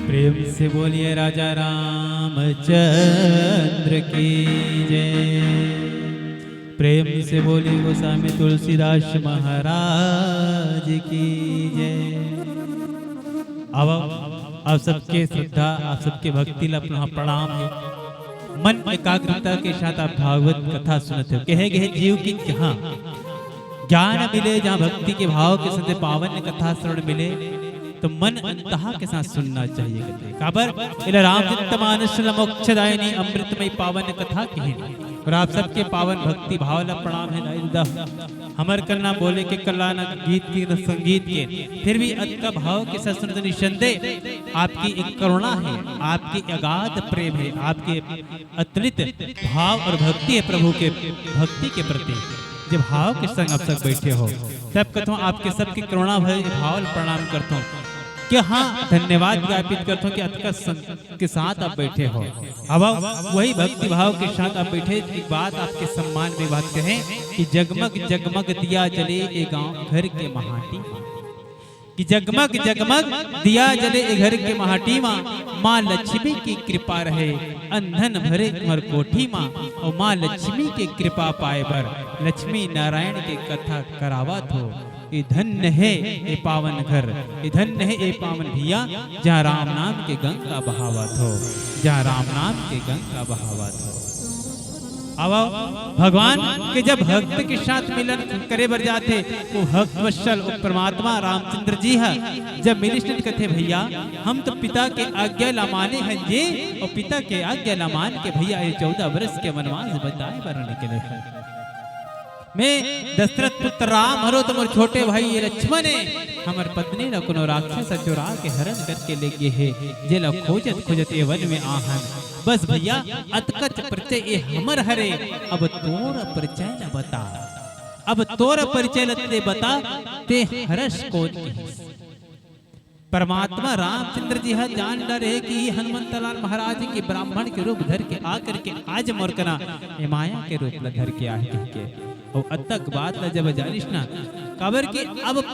प्रेम से बोलिए राजा रामचंद्र की जय। प्रेम से बोलिए गोस्वामी तुलसीदास महाराज की जय। अब आप सबके श्रद्धा, आप सबके भक्ति ला अपना प्रणाम हे। मन एकाग्रता के साथ आप भागवत कथा सुनत हो। कहे गए जीव की जहाँ ज्ञान मिले, जहाँ भक्ति के भाव के साथ पावन कथा श्रवण मिले, तो मन अंतहा के साथ सुनना चाहिए। काबर एला रामचरित मानस ल मोक्षदायिनी अमृतमय पावन कथा कहे। और आप सबके पावन भक्ति भाव ला प्रणाम हे। दाई ददा, हमर कन्ना बोले के कला न गीत के न संगीत के, फिर भी अतका भाव के साथ सुनत। निसंदेह आपकी एक करुणा हे, आपकी अगाध प्रेम हे, आपके अतुलित भाव और भक्ति हे प्रभु के, भक्ति के प्रति। जब भाव के संग आप सब बैठे हो, तब कथों आपके सबके करुणा भरे भाव ल प्रणाम करथों। कि हाँ, धन्यवाद ज्ञापित करथों कि अतका संग के साथ आप बैठे हो। अब वही भक्ति भाव के साथ आप बैठे, एक बात आपके सम्मान में बात कहें कि जगमग जगमग दिया जले ए गांव घर के महाटी मा। कि जगमग जगमग दिया जले ए घर के महाटी मा, माँ लक्ष्मी के कृपा रहे अंधन भरे उमर कोठी मा। और माँ लक्ष्मी के कृपा पाए बर लक्ष्मी नारायण के कथा करावत हो। ए धन्य हे ए पावन घर, ए धन्य हे ए पावन भैया, जहाँ राम नाम के गंगा बहावत हो, जहाँ राम नाम के गंगा बहावत हो। अब भगवान के जब भक्त के साथ मिलन करे बर जाथे, वो भक्त वत्सल, वो परमात्मा रामचंद्र जी ह जब मिलिस न कथे, भैया, हम तो पिता के आज्ञा ला माने हन जे, और पिता के आज्ञा ला मान के भैया ये चौदह वर्ष के वनवास बताए बर निकले हैं। मैं दशरथ पुत्र राम हरो, तो मोर छोटे भाई ये लक्ष्मण हे, हमर पत्नी ला कोनो राक्षस ह चुरा के हरण करके ले गे हे, जेला खोजत खोजत ये वन में आहन। बस भैया, अतकच परिचय ये हमर हरे, अब तोर परिचय ला बता, अब तोर परिचय ला ते बता, ते हरस कोन कहिस। परमात्मा रामचंद्र जी ह जान डरे कि ये हनुमंतलाल महाराज के ब्राह्मण के रूप धर के आकर के आज मोर कना ए माया के रूप ला धर के आहे कहिके। अउ अतक बात ला जब जानिस ना, काबर कि अब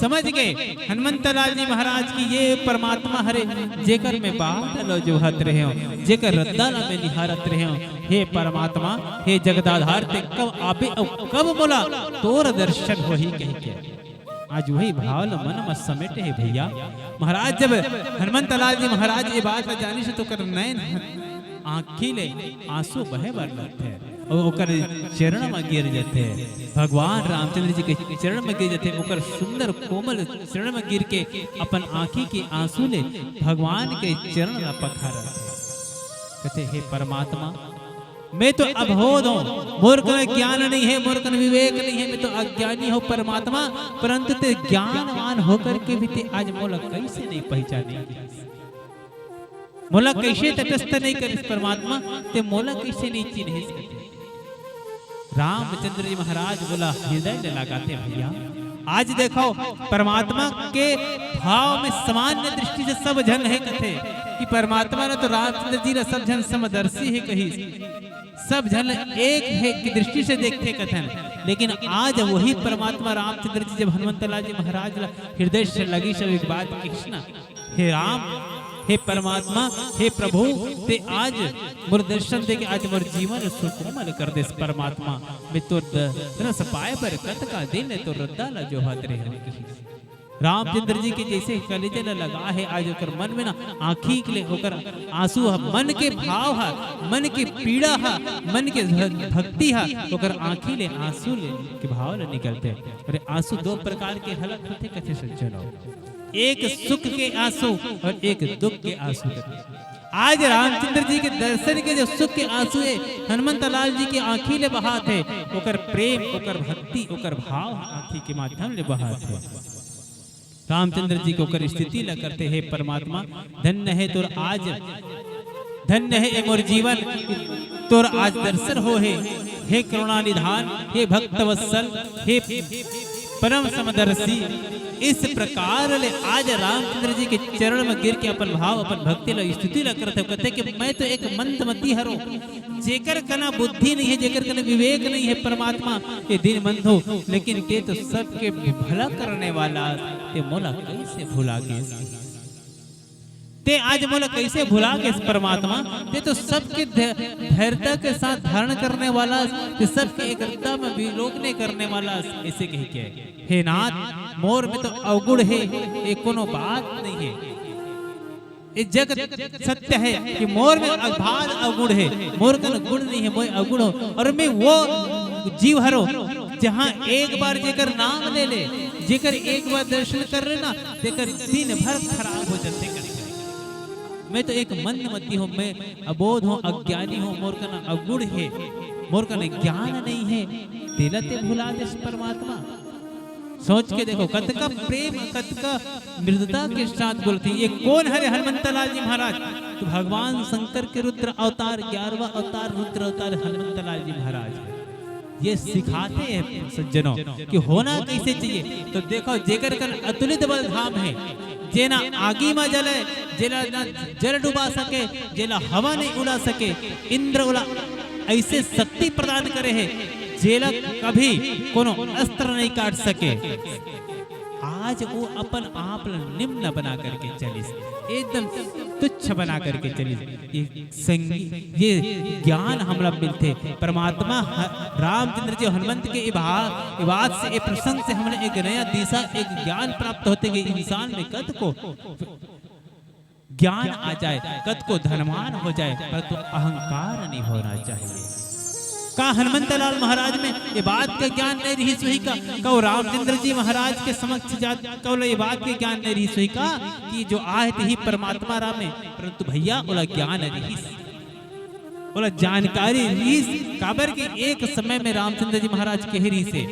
समझ गए हनुमंतलाल जी महाराज कि ये परमात्मा हरे, जेकर मैं बाट लो जोहत रहे हो, जेकर रद्दा ला मैं निहारत रहे हो। हे परमात्मा, हे जगदाधार, ते कब आबे अउ कब मोला तोर दर्शन होही कहिके। आज वही भाव ल मन म समेटे हे भैया। महाराज जब हनुमंतलाल जी महाराज ये बात ल जानिस त ओकर नैन ह-, आँखी ले आंसू बहे बर लगथे अउ ओकर चरण म गिर जथे। भगवान रामचंद्र जी के चरण म गिर जथे। ओकर सुंदर कोमल चरण म गिर के अपन आँखी के आंसू ले भगवान के चरण ल पखारथे। कथे, "हे परमात्मा, मैं तो अबोध हूँ, मोर कन ज्ञान नहीं है, मोर कन विवेक नहीं है, मैं तो अज्ञानी हूँ परमात्मा, परंतु ते ज्ञानवान होकर के भी ते आज मोला कैसे नहीं पहचाने? मोला कैसे तटस्थ नहीं करिस परमात्मा? ते मोला कैसे नहीं चिन्हिस?" रामचंद्र जी महाराज बोला, हृदय ले लगाते भैया। आज देखो, परमात्मा के भाव में सामान्य दृष्टि से सब झन हे कथे कि परमात्मा ल तो रामचंद्र जी ल सब झन समदर्शी हे कहिस, सब झन एक हे की दृष्टि से देखथे कथन। लेकिन आज वही परमात्मा रामचंद्र जी जब हनुमंतलाल जी महाराज ल हृदय से लगिस, एक बात कहिस ना, "हे राम, हे परमात्मा, हे प्रभु, ते आज मोर दर्शन दे के आज मोर जीवन सुकोमल कर देस परमात्मा। मैं तोर द-, रस पाए बर कतका दिन ले तोर रद्दा ल जोहत रहे हूँ।" रामचंद्र जी के जैसे कलेजा ल लगा हे, आज ओकर मन में ना आँखी के ले ओकर आंसू ह, मन के भाव ह, मन के पीड़ा ह, मन के ध-, भक्ति ह, ओकर आँखी ले आंसू ले के भाव ले निकलथे। अरे आंसू दो प्रकार के हलक होथे कथे सज्जनों, एक सुख के आंसू और एक दुख के आंसू। आज रामचंद्र जी के दर्शन के जो सुख के आंसू हे, हनुमंतलाल जी के आँखी ले बहात हे, ओकर प्रेम, ओकर भक्ति, ओकर भाव आँखी के माध्यम ले बहात हे। रामचंद्र जी के ओकर स्थिति ल करथे, "हे परमात्मा, धन्य हे तोर आज, धन्य हे ए मोर जीवन, तोर आज दर्शन हो हे, हे करुणा निधान, हे भक्त वत्सल, हे परम समदर्शी।" इस प्रकार ले आज रामचंद्र जी के चरण में गिर के अपन भाव, अपन भक्ति ल, स्थिति ल करथे, कहथे कि मैं तो एक मंदमती हरो, जेकर कना बुद्धि नहीं है, जेकर कना विवेक नहीं है परमात्मा, ये दीन बंधु, लेकिन ते तो सबके भला करने वाला, ते मोला कैसे भुला गे? ते आज मोला कइसे भुला गेस परमात्मा? ते तो सबके धै-, धैर्यता के साथ धारण करने वाला, ते सबके एकाग्रता में विलोकने करने वाला, अइसे कहिके, "हे नाथ, मोर में तो अवगुण हे, ए कोनो बात नइ हे।" ये जगत सत्य हे कि मोर में अभाव अवगुण हे, मोर कन गुण नइ हे, मोर अवगुण हों। अउ मैं वो जीव हरों, जहाँ एक बार जेकर नाम ले ले, जेकर एक बार दर्शन कर ले ना, तेकर दिन भर खराब हो जाथे। मैं तो एक मंदमती हों, मैं अबोध हों, अज्ञानी हों, मोर कन अवगुण हे, मोर कन ज्ञान नइ हे, तेला ते भुला देस परमात्मा। सोच के देखो, कतका प्रेम, कतका मृदुता के साथ बोलथे, "ये कोन हरे हनुमंत लाल जी महाराज?" तो भगवान शंकर के रुद्र अवतार, ग्यारहवाँ अवतार, रुद्र अवतार हनुमंत लाल जी महाराज हे। ये सिखाथे हे सज्जनों कि होना कइसे चाहिए। तो देखो, जेकर कन अतुलित बल धाम हे, जे ना आगी मा जले, जेला ना जल डुबा सके, जेला हवा नइ उड़ा सके, इंद्र ओला अइसे शक्ति प्रदान करे हे, जेला कभी कोनो अस्त्र नइ काट सके। आज वो अपन आप ला निम्न बना करके चलिस, एकदम तुच्छ बना करके चलिस। ये संगी-, ये ज्ञान हमला मिलथे। परमात्मा ह-, रामचंद्र जी हनुमंत के ये भा-, ये बात से, ये प्रसंग से हमला एक नया दिशा, एक ज्ञान प्राप्त होथे कि इंसान में कतको ज्ञान आ जाए, कतको धनवान हो जाए, परंतु अहंकार नइ होना चाहिए। का हनुमंत लाल महाराज में ये बात के ज्ञान नइ रिहिस होही का? का वो रामचंद्र जी महाराज के समक्ष जात, का ओला ये बात के ज्ञान नइ रिहिस होही का कि जो आहे तेही परमात्मा राम हे? परंतु भइया, ओला ज्ञान रिहिस, ओला जानकारी रिहिस, काबर कि एक समय में रामचंद्र जी महाराज कहे रिहिस हे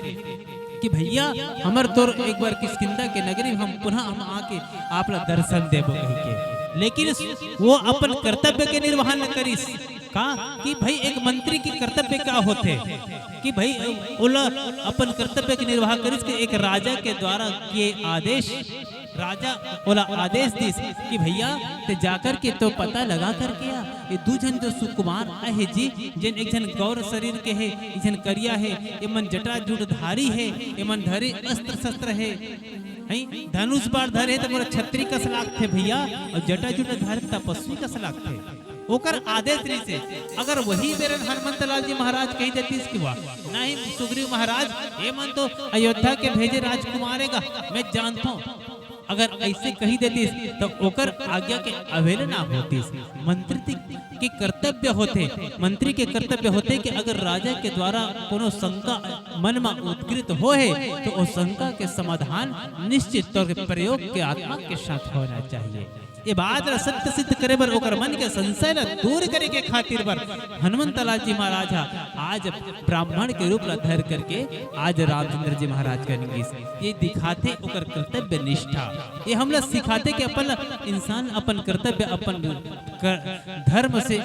कि भइया, हमर तोर एक बार किष्किंधा के नगरी में हम पुनः हम आके आप ला दर्शन देबो कहिके। लेकिन वो अपन कर्तव्य के निर्वहन करिस। का कि भई, एक मंत्री के कर्तव्य का होथे कि भई ओला अपन कर्तव्य के निर्वाह करिस कि एक राजा के द्वारा किए आदेश, राजा ओला आदेश दिस कि भइया, ते जाकर के तो पता लगा करके आ, ये दू झन जो सुकुमार आहे जी, जेन एक झन गौर शरीर के हे, एक झन करिया हे, एमन जटा जूटधारी हे, एमन धरे अस्त्र शस्त्र हे, हैं? धनुष बाण धरे हे त मोला छत्री कस लागथे भइया, अउ जटा जूटधारी तपस्वी कस लागथे। ओकर आदेश रिहिस हे। अगर वही बेरन हनुमंत लाल जी महाराज कहि देतिस कि वाह, नहीं सुग्रीव महाराज, एमन तो अयोध्या के भेजे राजकुमार हे गा, मैं जानथों, अगर अइसे कहि देतिस त ओकर आज्ञा के अवहेलना होतिस। मंत्री के कर्तव्य होथे, मंत्री के कर्तव्य होथे कि अगर राजा के द्वारा कोनो शंका मन म उद्गीत होहे त ओ शंका के समाधान निश्चित तौर के प्रयोग के आत्मा के साथ होना चाहिए। ये बात ला सत्य सिद्ध करे बर, ओकर मन के संशय ला दूर करे के खातिर बर हनुमंत लाल जी महाराज ह आज ब्राह्मण के रूप ला धर करके आज रामचंद्र जी महाराज कन गिस। ये दिखाथे ओकर कर्तव्य निष्ठा। ये हमला सिखाथे कि अपन ला, इंसान अपन कर्तव्य, अपन क-, धर्म से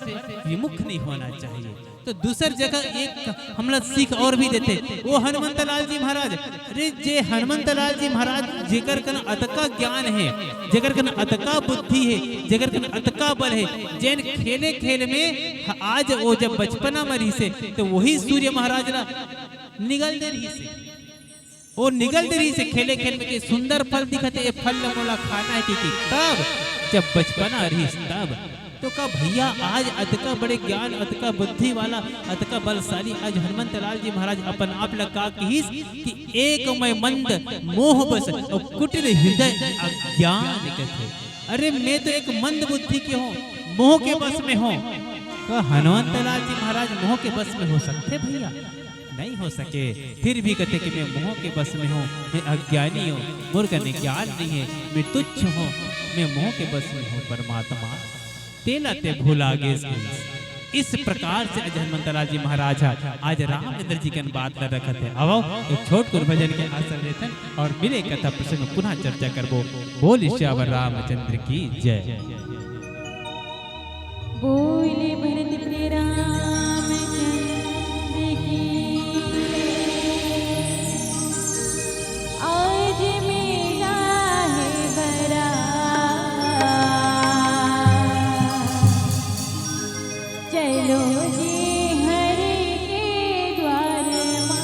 विमुख नहीं होना चाहिए। तो दूसर जगह एक हमला सीख और भी देथे, वो हनुमंत लाल जी महाराज। अरे, जे हनुमंत लाल जी महाराज, जेकर कन अतका ज्ञान हे, जेकर कन अतका बुद्धि हे, जेकर कन अतका बल हे, जेन खेले खेल में ह-, आज वो जब बचपना म रिहिसे, तो वही सूर्य महाराज ला निगल दे रिहिसे। वो निगल दे रिहिसे खेले खेल में कि सुंदर फल दिखत हे, ये फल ल मोला खाना हे, कि, कि तब जब बचपना रिहिस तब। तो का भइया, आज अतका बड़े ज्ञान, अतका बुद्धि वाला, अतका बलशाली आज हनुमंत लाल जी महाराज अपन आप ल का किहिस कि एक मैं मंद मोह बस अउ कुटिल हृदय अज्ञान कथे। अरे, मैं तो एक मंद बुद्धि के हों, मोह के बस में हों। का हनुमंत लाल जी महाराज मोह के बस में हो सकथे भइया? नहीं हो सके। फिर भी कथे कि मैं मोह के बस में हों, मैं अज्ञानी हों, मोर कने ज्ञान नहीं हे, मैं तुच्छ हों, मैं मोह के बस में हों परमात्मा, तेला ते भुला गेस। इस प्रकार से आज हनुमंत लाल जी महाराज ह आज रामचंद्र जी कन बात ल रखत हे। आवव, एक छोट कुन भजन के आसन लेथन अउ मिले कथा प्रसंग पुनः चर्चा करबो। बोल सियावर रामचंद्र की जय। बोले भरत प्रिय रामचंद्र की। आज मेला है बड़ा, चलो जी हरि के द्वार मा।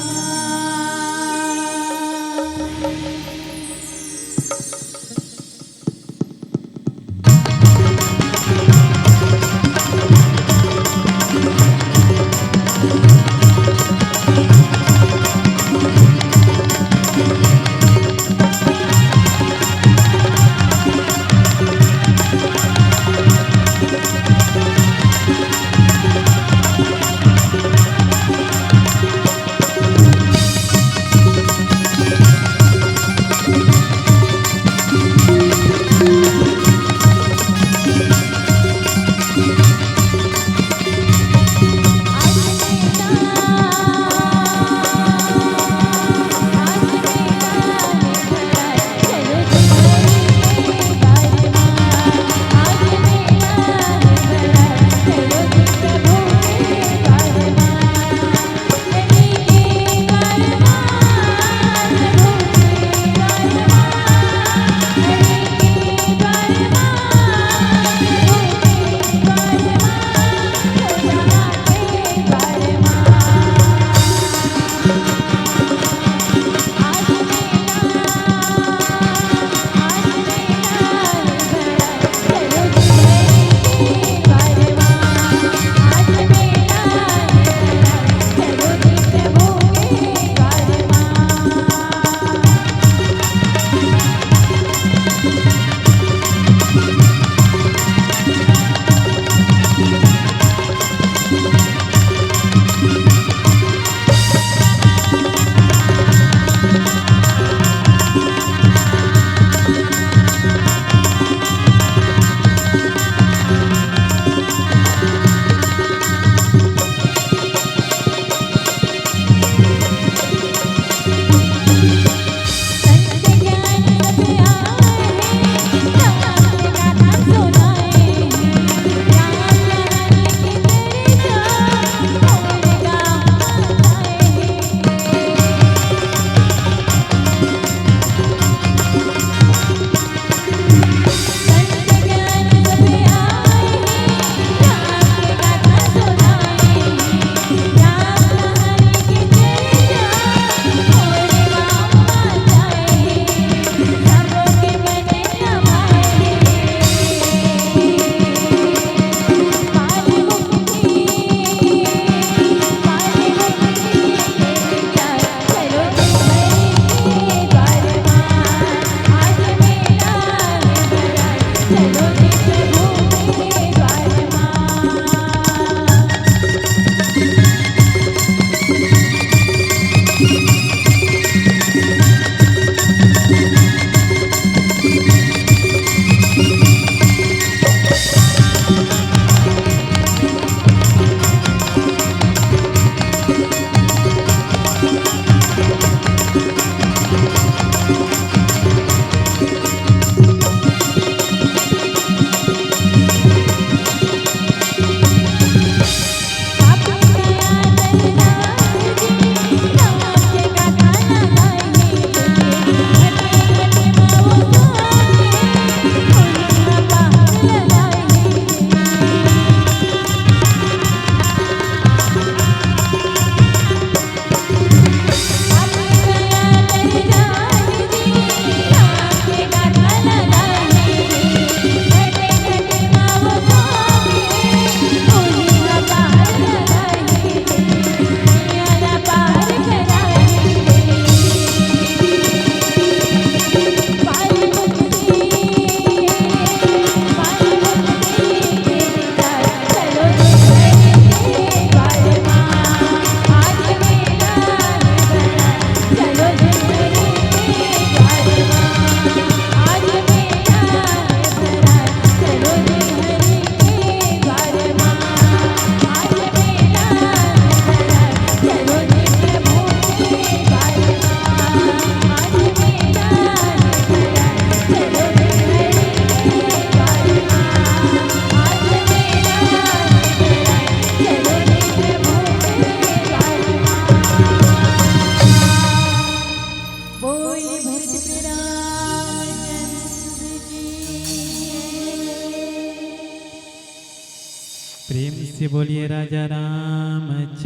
प्रेम से बोलिए राजा रामचंद्र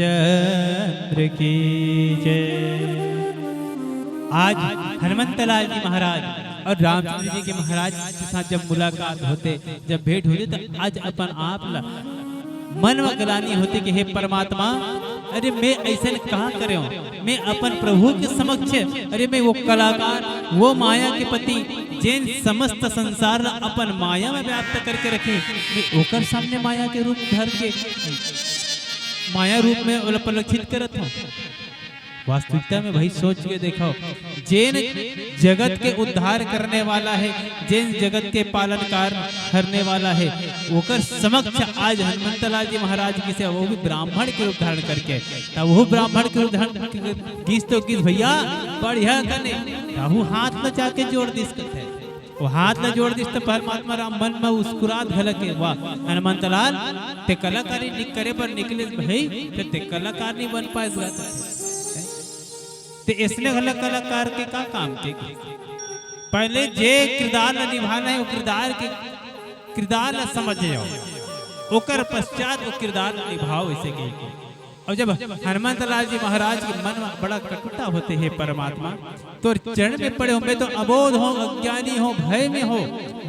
की जय। आज हनुमंत लाल जी महाराज और रामचंद्र जी के महाराज के साथ जब मुलाकात होते, जब भेंट होते, तो आज अपन आप ला मन में ग्लानि होते कि हे परमात्मा, अरे मैं ऐसन का करे हूँ, मैं अपन प्रभु के समक्ष, अरे मैं वो कलाकार, वो माया के पति, जेन समस्त संसार ला अपन माया में व्याप्त करके रखे, मैं ओकर सामने माया के रूप धर के, माया रूप में ओला प्रलक्षित करत हूँ। वास्तविकता में भाई सोच के देखो, जेन जगत के उद्धार करने वाला है, जेन जगत के पालन कार करने वाला है, ओकर समक्ष आज हनुमंत लाल जी महाराज किसे, वो भी ब्राह्मण के रूप धारण करके, तब वो ब्राह्मण के रूप धारण करके गीस तो गीस भैया, बढ़िया कने, तब वो हाथ ल जाके जोड़ दिस कथे। वो हाथ ल जोड़ दिस त परमात्मा राम मन में मुस्कुरात घलक के, "वाह, हनुमंत लाल, ते कलाकारी निक करे बर निकले भाई, ते, ते कलाकार नहीं बन पाए।" ते इसने घलक कलाकार के का काम के? पहले जे किरदार ल निभाना है, वो किरदार के, किरदार ल समझ जाओ, ओकर पश्चात वो किरदार ल निभाओ, ऐसे के। और जब हनुमंत लाल जी महाराज के मन में बड़ा कटुता होते, हे परमात्मा, तोर चरण में पड़े हो, मैं तो अबोध हो, अज्ञानी हो, भय में हो,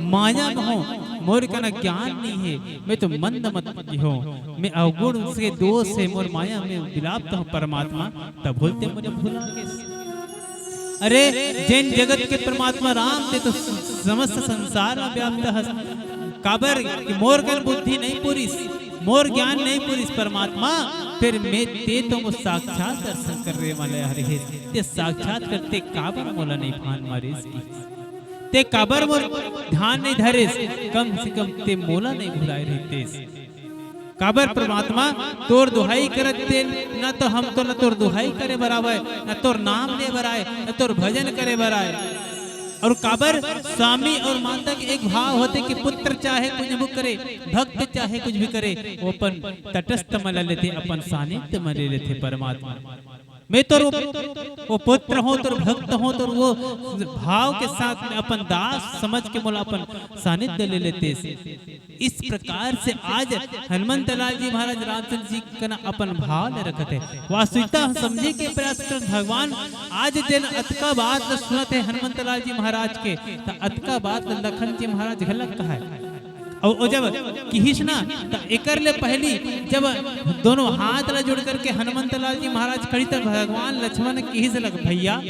माया में हो, मोर कना ज्ञान नहीं है, मैं तो मंद मति हो, मैं अवगुण से दोष है, मोर माया में विलाप तो हूँ परमात्मा, तब बोलते मुझे भुला के। अरे, जेन जगत के परमात्मा राम ते तो समस्त संसार में व्याप्त हस। काबर कि मोर कन बुद्धि नहीं पुरिस, मोर ज्ञान नहीं पुरिस परमात्मा, फिर मैं ते तो मोर साक्षात दर्शन करे वाले हरे हे। ते साक्षात करते काबर मोला नहीं भान मारिस की? ते काबर मोर ध्यान नहीं धरिस? कम से कम ते मोला नहीं भुलाए रहतेस। काबर परमात्मा, तोर दुहाई करत ते, न तो हम तो, न तोर दुहाई करे बर आवय, न तोर नाम ले बर आय, न तोर भजन करे बर आय। और काबर स्वामी और माता के एक भाव होते कि पुत्र चाहे कुछ भी करे, भक्त चाहे कुछ भी करे, वो अपन तटस्थ मन ल लेथे, अपन सानिध्य मन ल लेथे परमात्मा। मैं तोर वो, वो पुत्र हों, तोर भक्त हों, तोर वो भाव के साथ में अपन दास समझ के मोला अपन सानिध्य ले लेते। इस प्रकार से आज हनुमंत लाल जी महाराज रामचंद्र जी के कना अपन भाव ले रखत हे। वास्तविकता हम समझे के प्रयास करत, भगवान आज दिन अतका बात ल सुनत हे हनुमंत लाल जी महाराज के, त अतका बात ल लखन जी महाराज घलक कहाय। अउ ओ जब किहिस ना, त एकर ले पहिली जब दोनों हाथ ला जोड़ करके हनुमंत लाल जी महाराज खड़ी, त भगवान लक्ष्मण किहिस लग, "भैया,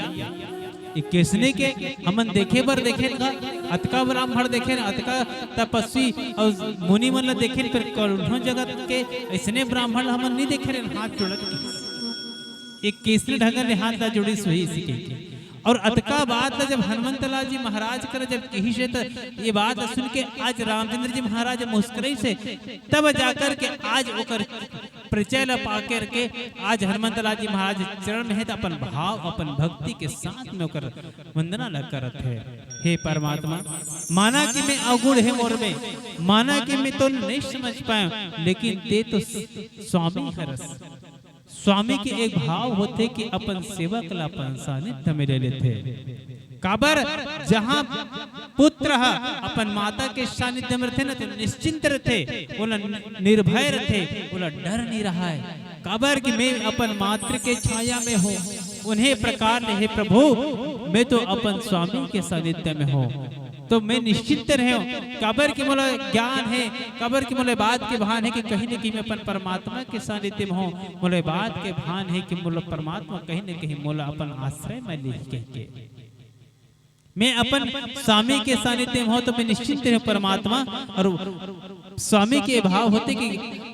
ये किसने के हमन देखे बर देखे का?" अतका ब्राह्मण देखे न, अतका तपस्वी अउ मुनि मन ला देखे न, फेर कोनो जगत के अइसने ब्राह्मण ला हमन नइ देखे रहेन, हाथ जोड़त के। एक कइसने ढंग ले हाथ ला जोड़िस होही, अइसे कहिके। अउ अतका बात ला जब हनुमंत लाल जी महाराज करा जब कहिस हे, त ये बात ला सुन के आज रामचंद्र जी महाराज मुस्कुराइस हे, तब जाकर के आज ओकर परिचय ला पा करके आज हनुमंत लाल जी महाराज चरण में हे, त अपन भाव, अपन भक्ति के साथ में ओकर वंदना ला करत हे। हे परमात्मा, माना कि मैं अवगुण हे मोर में, माना कि मैं तो नइ समझ पाएंव, लेकिन तें तो स-, स्वामी हरस। स्वामी के एक भाव होथे कि अपन सेवक ला अपन सानिध्य में ले लेथे। काबर, जहाँ पुत्र ह अपन माता के सानिध्य में रथे न, त निश्चिंत रथे, ओला नि-, निर्भय रथे, ओला डर नइ रहय। काबर कि मैं अपन मातृ के छाया में हों, उही प्रकार ले हे प्रभु, मैं तो अपन स्वामी के सानिध्य में हों, त मैं निश्चिंत रहेंव। काबर कि मोला ज्ञान हे, काबर कि मोला बात के भान हे कि कहीं न कहीं मैं अपन परमात्मा के सानिध्य में हों, मोला बात के भान हे कि मोला परमात्मा कहीं न कहीं मोला अपन आश्रय में लेही कहिके। मैं अपन स्वामी के सानिध्य में हों, त मैं निश्चिंत रहेंव परमात्मा। अउ स्वामी के भाव होथे कि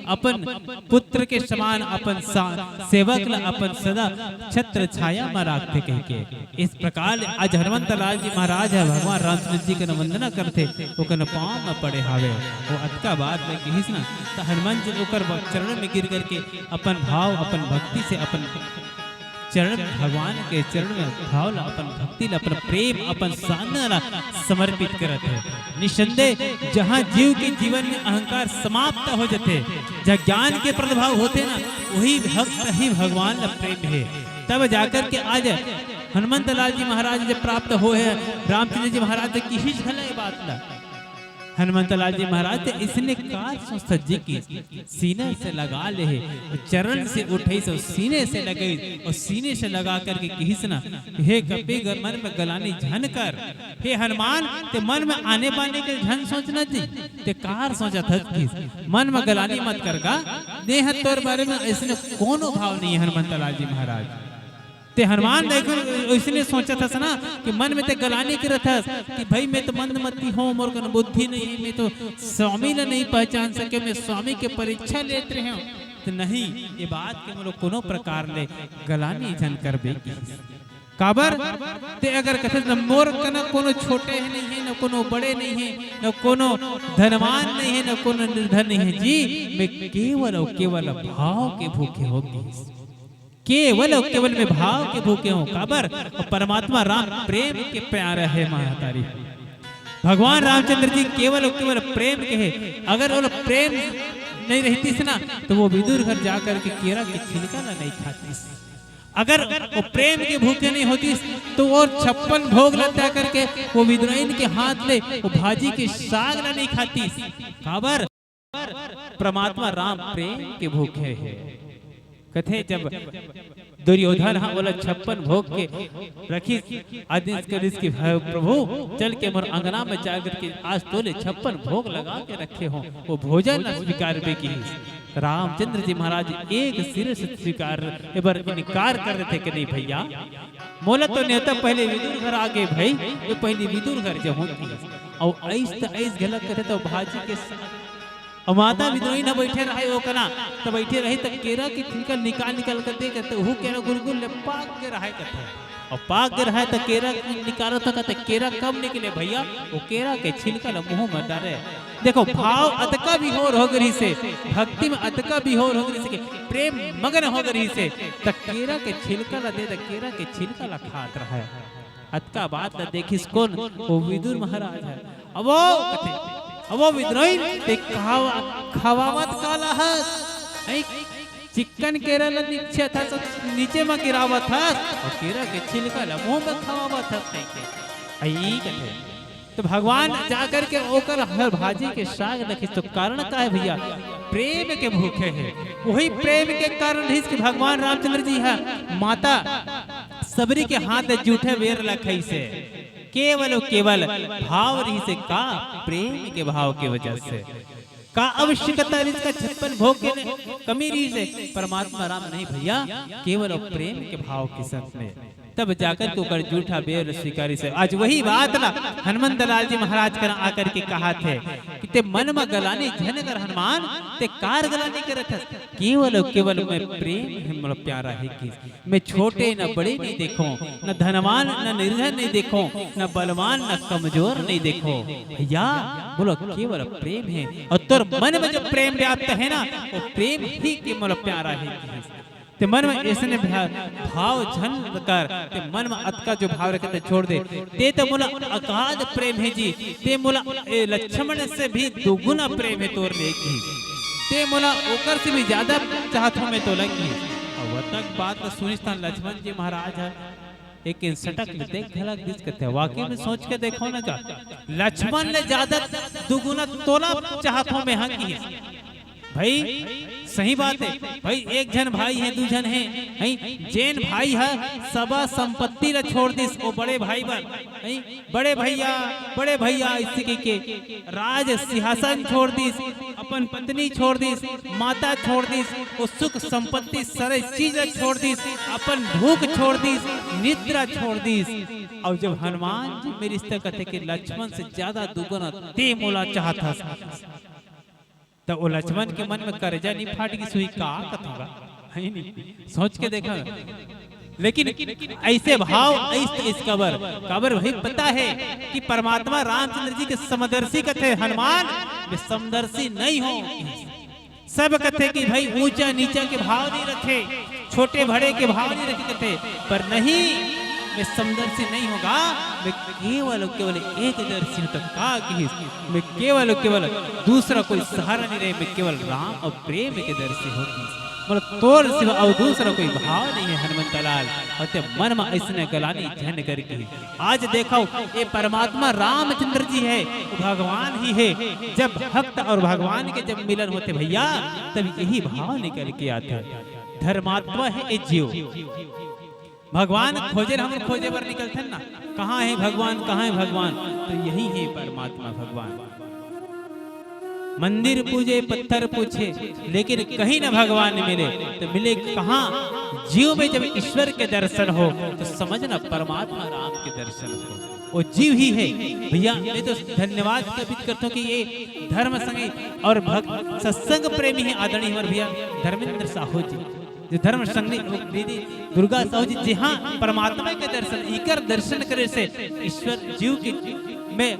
अपन पुत्र के समान अपन सा-, सेवक ला अपन सदा छत्र छाया में राखथे कहिके। इस प्रकार आज हनुमंत लाल जी महाराज ह भगवान रामचंद्र जी के वंदना करथे, ओकर पाँव में पड़े हावे। वो अतका बात ल कहिस ना, त हनुमान जी ओकर चरण में गिर करके अपन भाव, अपन भक्ति से अपन चरण, भगवान के चरण में भाव ला, अपन भक्ति ला, अपन प्रेम, अपन साधना ला समर्पित करत हे। निसंदेह जहाँ जीव के जीवन में अहंकार समाप्त हो जथे, जहाँ ज्ञान के प्रादुर्भाव होथे ना, वही भक्त ही भगवान ला प्रेम हे। तब जाकर के आज हनुमंत लाल जी महाराज जब प्राप्त होय हे, रामचंद्र जी महाराज से किहिस घला ये बात ला। हनुमंत लाल जी महाराज त इसने कार सोचत जी कि सीने से लगा ले हे, अउ चरण से उठइस अउ सीने से लगइस, अउ सीने से लगा करके किहिस ना, हे कपि ग-, मन में गलानी झन कर, हे हनुमान, तें मन में आने बाने के झन सोच न जी, तें कार सोचत हस किहिस, मन में गलानी मत कर गा, देह तोर बारे में अइसने कोनो भाव नइ हे हनुमंत लाल जी महाराज। तें हनुमान देखो अइसने सोचत हस ना कि मन में तें गलानी करत हस कि भाई मैं तो मंदमती हों, मोर कन बुद्धि नइ हे, मैं तो स्वामी ला नइ पहचान सकेंव, मैं स्वामी के परीक्षा लेत रहेंव। त नहीं, ये बात के मोला कोनो प्रकार ले गलानी झन करबे किहिस। काबर? तें अगर कथस न मोर कना कोनो छोटे हे नइ हे, न कोनो बड़े नइ हे, न कोनो धनवान नइ हे, न कोनो निर्धन नइ हे जी, मैं केवल अउ केवल भाव के भूखे हों किहिस। केवल अउ केवल मैं भाव के भूखे हों। काबर? अउ परमात्मा राम प्रेम के प्यारा हे महतारी। भगवान रामचंद्र जी केवल अउ केवल प्रेम के हे। अगर वो प्रेम नइ रहतिस ना, त वो विदुर घर जाकर के केरा के छिलका ला नइ खातिस। अगर वो प्रेम के भूखे नइ होतिस, त वो छप्पन भोग ला त्याग करके वो विदुराइन के हाथ ले वो भाजी के साग ला नइ खातिस। काबर? परमात्मा राम प्रेम के भूखे हे। कथे जब दुर्योधन ह ओला छप्पन भोग के रखिस, आदेश करिस कि "हे प्रभु, चल के मोर अंगना में जा करके आज तोले छप्पन भोग लगा के रखे हों, वो भोजन ला स्वीकारबे" किहिस। रामचंद्र जी महाराज एक सिरे से स्वीकार, ए बर इनकार कर देथे कि "नहीं भइया, मोला तो नेवता पहले विदुर घर आगे भई, मैं पहले विदुर घर जाहूं" किहिस। अउ अइस त अइस घला कथे त भाजी के स-, अउ माता विदुराइन ह बइठे रहय ओ कना, त बइठे रही त केरा के छिलका निकाल निकाल के दे कथे, उहू केरा गुलगुल ले पाक गे रहय कथे। अउ पाक गे रहय त केरा निकालत कथे, केरा कब निकले भइया, वो केरा के छिलका ल मुंह में डारे। देखो, भाव अतका विभोर हो गे रिहिसे, भक्ति में अतका विभोर हो गे रिहिसे कि प्रेम मगन हो गे रिहिसे, त केरा के छिलका ल दे, त केरा के छिलका ल खात रहय। अतका बात ल देखिस कोन? वो विदुर महाराज ह। अबो कथे, अबो विदुराइन, तें खावा-, खवावत काला हस? अई चिक्कन केरा ल नीचे था, नीचे म गिरावत हस, अउ केरा के छिलका ल मुंह में खवावत हस कहिके। अई कथे, त भगवान जाकर के ओकर हर भाजी के साग रखिस, त कारण का हे भइया? प्रेम के भूखे हे। वही प्रेम के कारण रिहिस कि भगवान रामचंद्र जी ह माता सबरी के हाथ ले जूठे बेर ल खइसे। केवल अउ केवल भाव रिहिसे का? प्रेम के भाव के वजह से। का आवश्यकता रिहिस का छप्पन भोग के ने-, कमी रिहिसे? परमात्मा राम नहीं भइया, केवल अउ प्रेम के भाव के संग में। तब जाकर के ओकर जूठा बेर स्वीकारिस हे। आज वही बात ला हनुमंत लाल जी महाराज करा आकर के कहाथे कि ते मन म गलानी झन कर हनुमान, ते कार गलानी करत हस। केवल अउ केवल मैं प्रेम हे मोला प्यारा हे कि मैं छोटे न बड़े नहीं देखो, न धनवान न निर्धन नहीं देखो, न बलवान न कमजोर नहीं देखो। भैया, बोलो केवल प्रेम हे। अउ तोर मन म जब प्रेम व्याप्त हे ना, वो प्रेम ही के मोला प्यारा हे कि ते मन म अइसने भा-, भाव झन कर, ते मन म अतका जो भाव रखे ते छोड़ दे। ते तो मोला अगाध प्रेम हे जी, ते मोला ए लक्ष्मण से भी दुगुना प्रेम हे तोर ले कि ते मोला ओकर से भी ज्यादा चाहत हूँ मैं तोला कि। अब तक बात ल सुनिस त लक्ष्मण जी महाराज ह एक सटक ले देख घलक दिस कथे, वाकई में सोच के देखो ना का, लक्ष्मण ले ज्यादा दुगुना तोला चाहत हूँ मैं, हाँ कि। भाई, सही बात हे भाई, एक झन भाई हे, दू झन हे, हैं? जेन भाई ह सबा संपत्ति ला छोड़ दिस, वो बड़े भाई बर, हैं? बड़े भैया, बड़े भैया, अइसे कहिके राज सिंहासन छोड़ दिस, अपन पत्नी छोड़ दिस, माता छोड़ दिस, वो सुख संपत्ति सारे चीज ला छोड़ दिस, अपन भूख छोड़ दिस, निद्रा छोड़ दिस। अउ जब हनुमान जी में रिश्ता कथे कि लक्ष्मण से ज्यादा दुगुना ते मोला चाहत हस, त ओ लक्ष्मण के मन में करेजा नहीं फाट गिस होही का कथों गा, है नहीं? सोच के देखा। लेकिन अइसे भाव अइस, अइस काबर, काबर भाई पता हे कि परमात्मा रामचंद्र जी के समदर्शी कथे, हनुमान मैं समदर्शी नहीं हूँ। सब कथे कि भाई ऊंचा नीचा के भाव नहीं रखे, छोटे बड़े के भाव नहीं रखे कथे, पर नहीं, मैं समदर्शी नहीं हूँ गा, मैं केवल, केवल एक दर्शी हूँ। त का किहिस, मैं केवल, केवल दूसरा कोई सहारा नहीं रहे, मैं केवल राम अउ प्रेम के दर्शी हूँ किहिस। मोला तोर सिवा अउ दूसरा कोई भाव नहीं हे हनुमंत लाल। अउ ते मन म अइसने गलानी झन कर किहिस। आज देखो, ये परमात्मा रामचंद्र जी हे, वो भगवान ही हे। जब भक्त अउ भगवान के जब मिलन होथे भैया, तब यही भाव निकल के आथे। धर्मात्मा हे ये जीव। भगवान खोजे ल हमन खोजे बर निकलथन ना, कहाँ हे भगवान, कहाँ हे भगवान, त यही हे परमात्मा भगवान। मंदिर पूजे, पत्थर पूछे, लेकिन कहीं न भगवान मिले, त मिले कहाँ? जीव में जब ईश्वर के दर्शन हो, त समझ ना परमात्मा राम के दर्शन हो। वो जीव ही हे। भैया, मैं तो धन्यवाद ज्ञापित करता हूँ कि ये धर्म संगी अउ भक्त सत्संग प्रेमी हे आदरणीय हमर भैया धर्मेंद्र साहू जी, जो धर्म संगी दीदी दुर्गा साहू जी, जी हाँ, परमात्मा के दर्शन, इकर दर्शन करे से ईश्वर जीव के में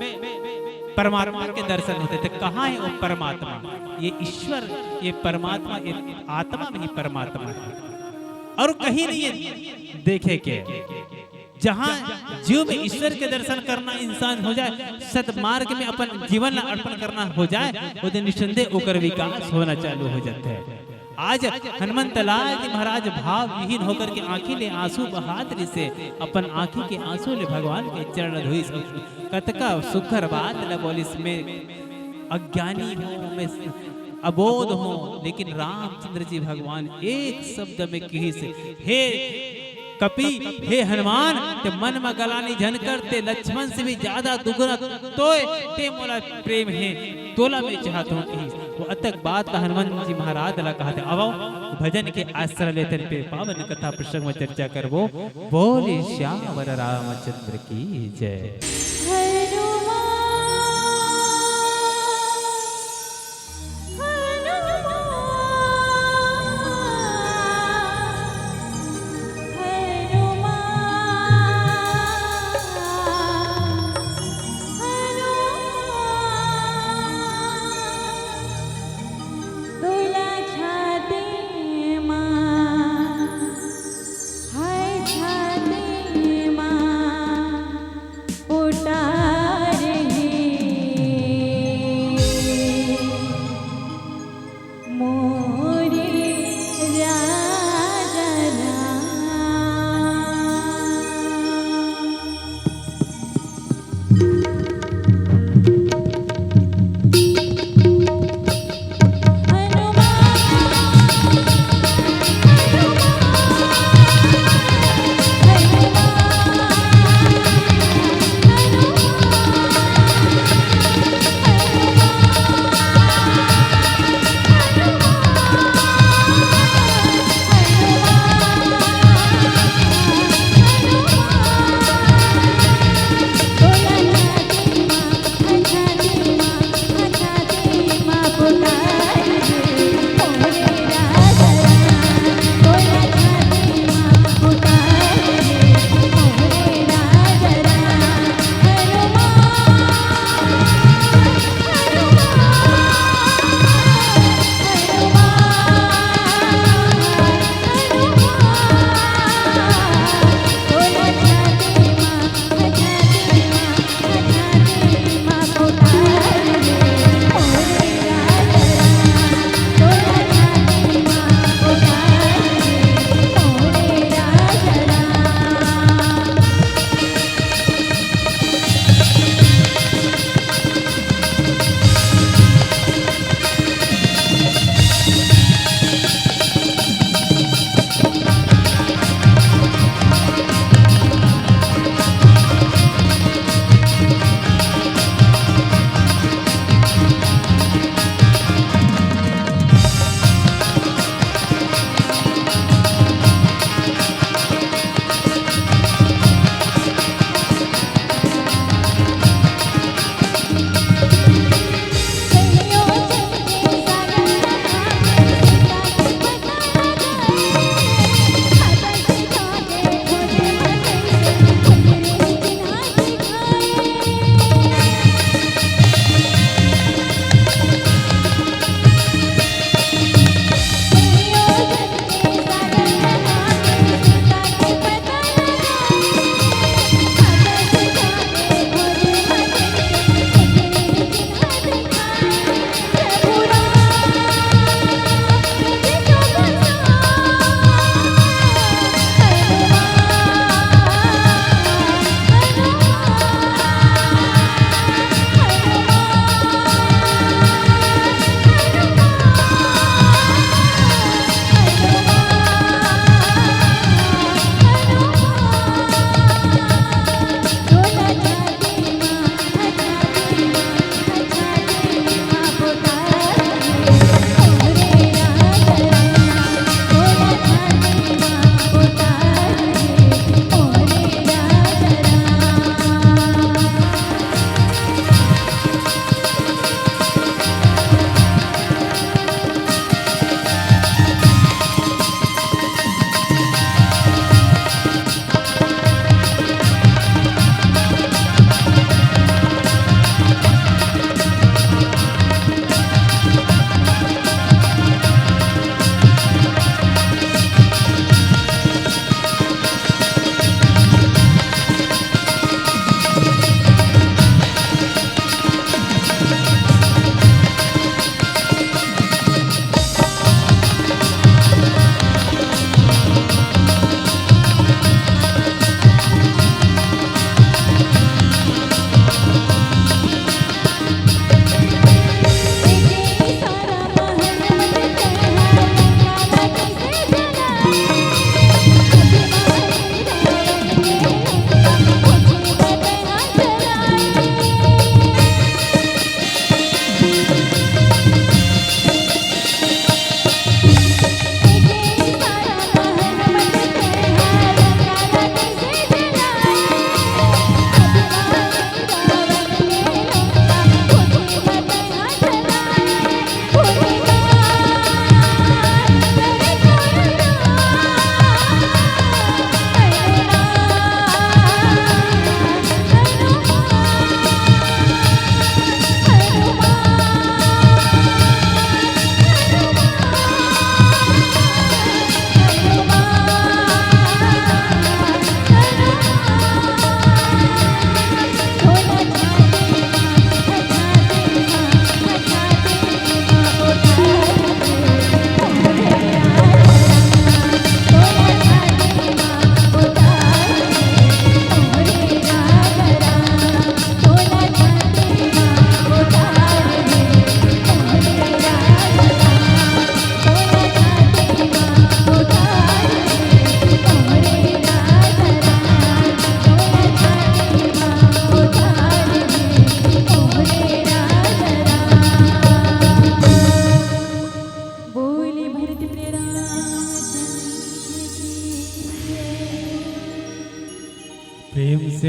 परमात्मा के दर्शन होथे। त कहाँ हे वो परमात्मा? ये ईश्वर, ये परमात्मा, ये आत्मा में ही परमात्मा हे अउ कहीं नहीं हे देखे के। जहाँ जीव में ईश्वर के दर्शन करना इंसान हो जाए, सतमार्ग में अपन जीवन ला अर्पण करना हो जाए, ओ दिन निसंदेह ओकर विकास होना चालू हो जाथे। आज हनुमंत लाल जी महाराज भाव विहीन होकर के आँखी ले आंसू बहात रिहिसे, अपन आँखी के आंसू ले भगवान के चरण धोइस। कतका सुघर बात ला बोलिस, मैं अज्ञानी हूँ, मैं अबोध हूँ, लेकिन रामचंद्र जी भगवान एक शब्द में किहिस, हे कपि, हे हनुमान, ते मन म गलानी झन कर, ते लक्ष्मण से भी ज्यादा दुगुना तोय, ते मोला प्रेम हे, तोला मैं चाहत हूँ किहिस। वो अतक बात ला हनुमान जी महाराज ला कहत हे। आवो, भजन के आश्रय लेथन, फेर पावन कथा प्रसंग में चर्चा करबो। बोले सियावर रामचंद्र की जय। हनुमान, हनुमान, हनुमान, हनुमान, तोला छाती मा, हाय छाती मा, पोटा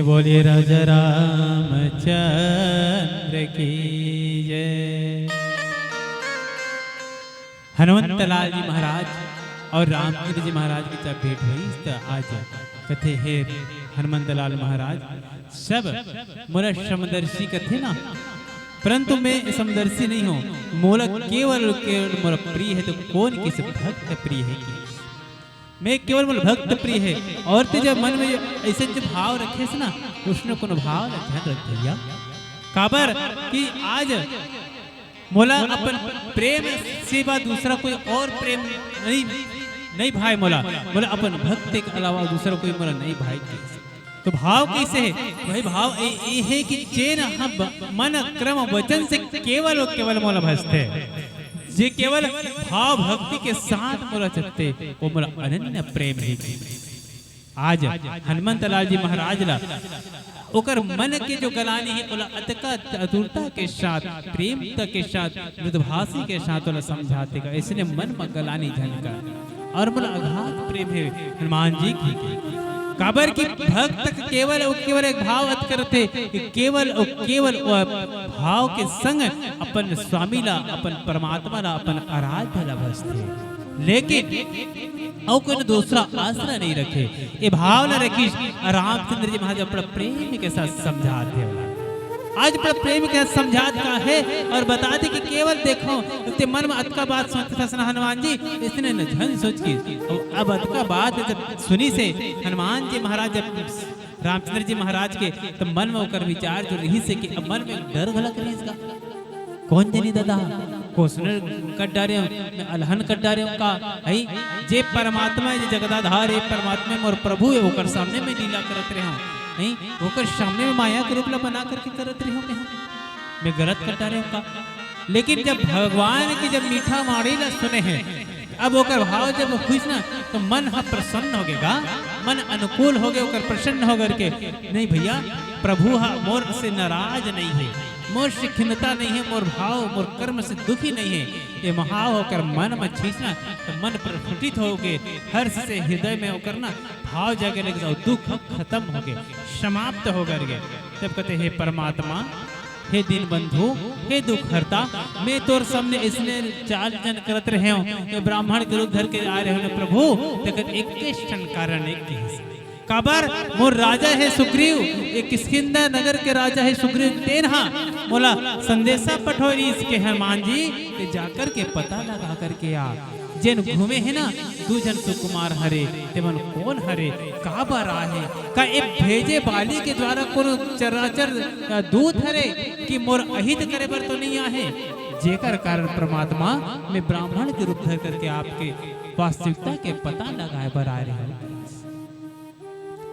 बोलिए राजा रामचंद्र की जय। हनुमंत लाल जी महाराज और रामचंद्र जी महाराज के जब भेंट होइस, त आज कथे, "हे हनुमंत लाल महाराज, सब मोला समदर्शी कथे ना, परंतु मैं समदर्शी नहीं हूँ। मोला केवल, केवल मोला प्रिय है, तो कोन किस भक्त प्रिय है कि?" मैं केवल मोला भक्त प्रिय है। और ते जब मन में ऐसे जो भाव रखेस ना, उसने कोनो भाव ला झन रख भैया। काबर कि आज मोला अपन प्रेम सिवा दूसरा कोई और प्रेम नहीं, नहीं भाए मोला। मोला अपन भक्त के अलावा दूसरा कोई मोला नहीं भाए। तो भाव कैसे है? वही भाव ए, ए है कि जेन ह ब-, मन क्रम वचन से केवल और केवल मोला भजथे, जे केवल भाव भक्ति के साथ मोला चलथे, वो मोला अनन्य प्रेम है। आज हनुमंत लाल जी महाराज ला ओकर मन के जो गलानी है, ओला अतका चतुरता के साथ, प्रेमता के साथ, मृदुभाषी के साथ ओला समझाथे का, इसने मन म गलानी झन कर और मोला अगाध प्रेम है हनुमान जी की। काबर कि भक्त के केवल अउ केवल एक भाव अत करथे कि केवल अउ केवल वो भाव के संग अपन स्वामी ला, अपन परमात्मा ला, अपन आराध्य ला भजथे, लेकिन अउ कोनो दूसरा आसरा नहीं रखे। ये भाव ला रखिस, रामचंद्र जी महाराज बड़ा प्रेम के साथ समझाथे। आज बड़ा प्रेम के साथ समझात का है और बताथे कि केवल देखो, ते मन में अतका बात सोचथस ना हनुमान जी, इसने न झन सोच की। अब, अब अतका बात जब सुनिस हनुमान जी महाराज, जब रामचंद्र जी महाराज के, तो मन में ओकर विचार जो रहिस हे कि अब मन में डर घलक रहिस का, कोन जनी दादा, कोसने कर डारे हूँ, मैं अलहन कर डारे हूँ का, हई? जे परमात्मा हे, जे जगदाधार हे, परमात्मा मोर प्रभु हे, ओकर सामने मैं लीला करत रहे हूँ, हई? ओकर सामने में माया के रूप ला बना करके करत रहे हूँ मैं, मैं गलत कर डारे हूँ का? लेकिन जब भगवान के जब मीठा वाणी ला सुने हे, अब ओकर भाव जब होइस ना, तो मन ह प्रसन्न हो गे गा, मन अनुकूल हो गे, ओकर प्रसन्न हो करके, नहीं भैया, प्रभु ह मोर से नाराज नहीं हे, मोर से खिन्नता नहीं हे, मोर भाव, मोर कर्म से दुखी नहीं हे। ये भाव ओकर मन में छीस ना, तो मन प्रफुल्लित हो गे, हर्ष से हृदय में ओकर ना भाव जागे लग जाओ, दुख खत्म हो गे, समाप्त हो करके। तब कहते, हे परमात्मा, हे दीन बंधु, हे दुख हरता, मैं तोर सामने इसने चाल जन करत रहे हूँ, ये ब्राह्मण के रूप धर के आ रहे हूँ प्रभु, तेकर एक क्षण कारण एक ही। काबर मोर राजा हे सुग्रीव, ये किष्किंधा नगर के राजा हे सुग्रीव, तेन हा मोला संदेशा पठोय रहिस के हनुमान जी, ते जाकर के पता लगा करके आ। जेन घूमे हे ना, दू झन सुकुमार हरे, तेमन कोन हरे, काबर आहे, का ए भेजे बाली के द्वारा कोनो चराचर, अ, दूत हरे कि मोर अहित करे बर तो नहीं आहे? जेकर कारण परमात्मा मैं ब्राह्मण के रूप धर करके आपके वास्तविकता के पता लगाए बर आए रहे हूँ।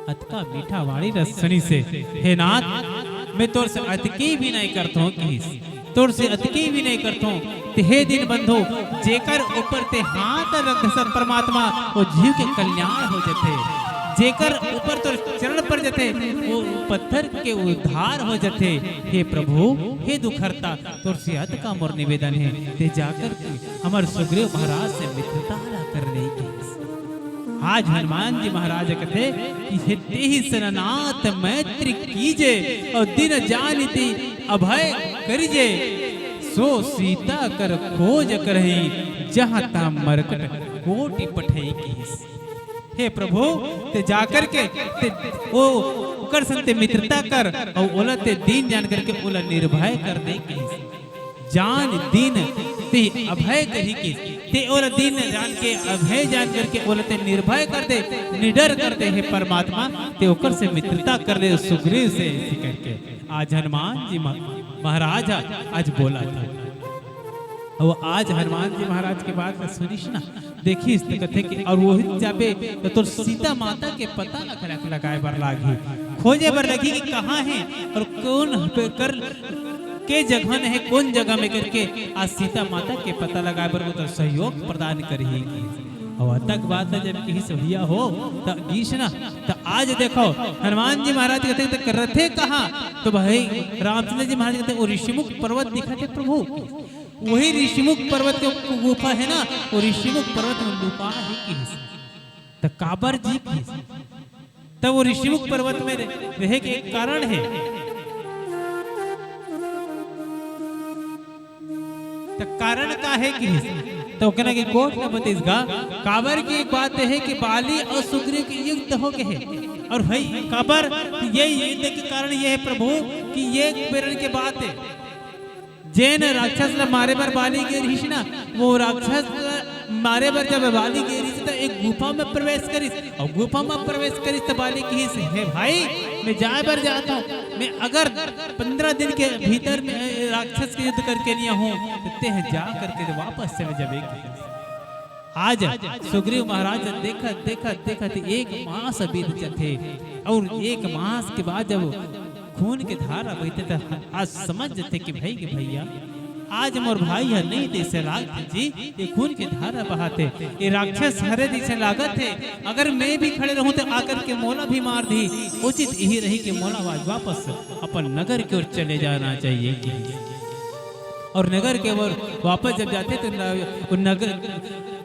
अतका मीठा वाणी रस सुनिस, हे नाथ, मैं तोर से अतकी विनय करत हूँ किहिस, तोर से अतकी विनय करत हूँ, ते हे दीन बंधु, जेकर ऊपर ते हाथ रखथस परमात्मा, वो जीव के कल्याण हो जथे, जेकर ऊपर तोर चरण पर जथे, वो पत्थर के उद्धार हो जथे। हे प्रभु, हे दुखहर्ता, तोर से अतका मोर निवेदन हे, ते जाकर के हमर सुग्रीव महाराज से मित्रता ला कर ले किहिस। आज हनुमान जी महाराज कथे कि हे तेहि सन नाथ मैत्री कीजे, और दिन जानिति अभय करिजे, सो सीता कर खोज करही, जहाँ तहाँ मरकट कोटि पठई किहिस। हे प्रभु, ते जाकर के ते ओ ओकर संग ते मित्रता कर, और ओला ते दीन जान करके ओला निर्भय कर दे किहिस। जान दीन ते अभय कही के, ते ओला दीन जान के, अभय जान करके ओला ते निर्भय कर दे, निडर कर दे, हे परमात्मा, ते ओकर से मित्रता कर ले, सुग्रीव से, ऐसी करके। आज हनुमान जी मह-, महाराज आज बोला था। और आज हनुमान जी महाराज के बात ला सुनिस ना, देखिस त कथे कि, और वही जाबे तो तोर सीता माता के पता लग-, लग-, लगाए बर लागही, खोजे बर लगही कि कहाँ हे और कौन पे कर के जगह में हे, कौन जगह में करके आज सीता माता के पता लगाए बर वो तो सहयोग प्रदान करही। और अतक बात है जब किहिस भैया हो त गीस ना, त आज देखो हनुमान जी महाराज कहते त रथे कहाँ, तो भाई रामचंद्र जी महाराज कहते वो ऋषिमुख पर्वत दिखा थे प्रभु, वही ऋषिमुख पर्वत के गुफा है ना, वो ऋषिमुख पर्वत में लुका है किहिस। त काबर जी किहिस? त वो ऋषिमुख पर्वत में रहे के एक कारण हे। त कारण का हे किहिस? त ओकना के कोट ल बतिस गा, काबर के एक बात हे कि बाली अउ सुग्रीव के युद्ध हो गे हे। अउ भाई, काबर ये युद्ध के कारण ये हे प्रभु कि ये बेरन के बात हे। जेन राक्षस ल मारे बर बाली गे रिहिस ना, वो राक्षस ल मारे बर जब बाली गे रिहिस त एक गुफा में प्रवेश करिस, अउ गुफा में प्रवेश करिस त बाली किहिस, "हे भाई, मैं जाए बर जात हूँ, मैं अगर पंद्रह दिन के भीतर में राक्षस के युद्ध करके नहीं आहूँ, त तेह जा करके वापस चले जाबे," किहिस। आज सुग्रीव महाराज देखत, देखत, देखत एक मास बीत जथे, अउ एक मास के बाद जब खून के धारा बहथे, त आज समझ जथे कि भाई के भैया, आज मोर भाई ह नहीं तइसे लागत हे जी, ये खून के धारा बहाथे, ये राक्षस हरे जइसे लागत हे। अगर मैं भी खड़े रहूं त आकर के मोला भी मार दी। उचित यही रही कि मोला आज वापस अपन नगर की ओर चले जाना चाहिए कि अउ नगर के ओर वापस जब जाथे त न-, वो नगर,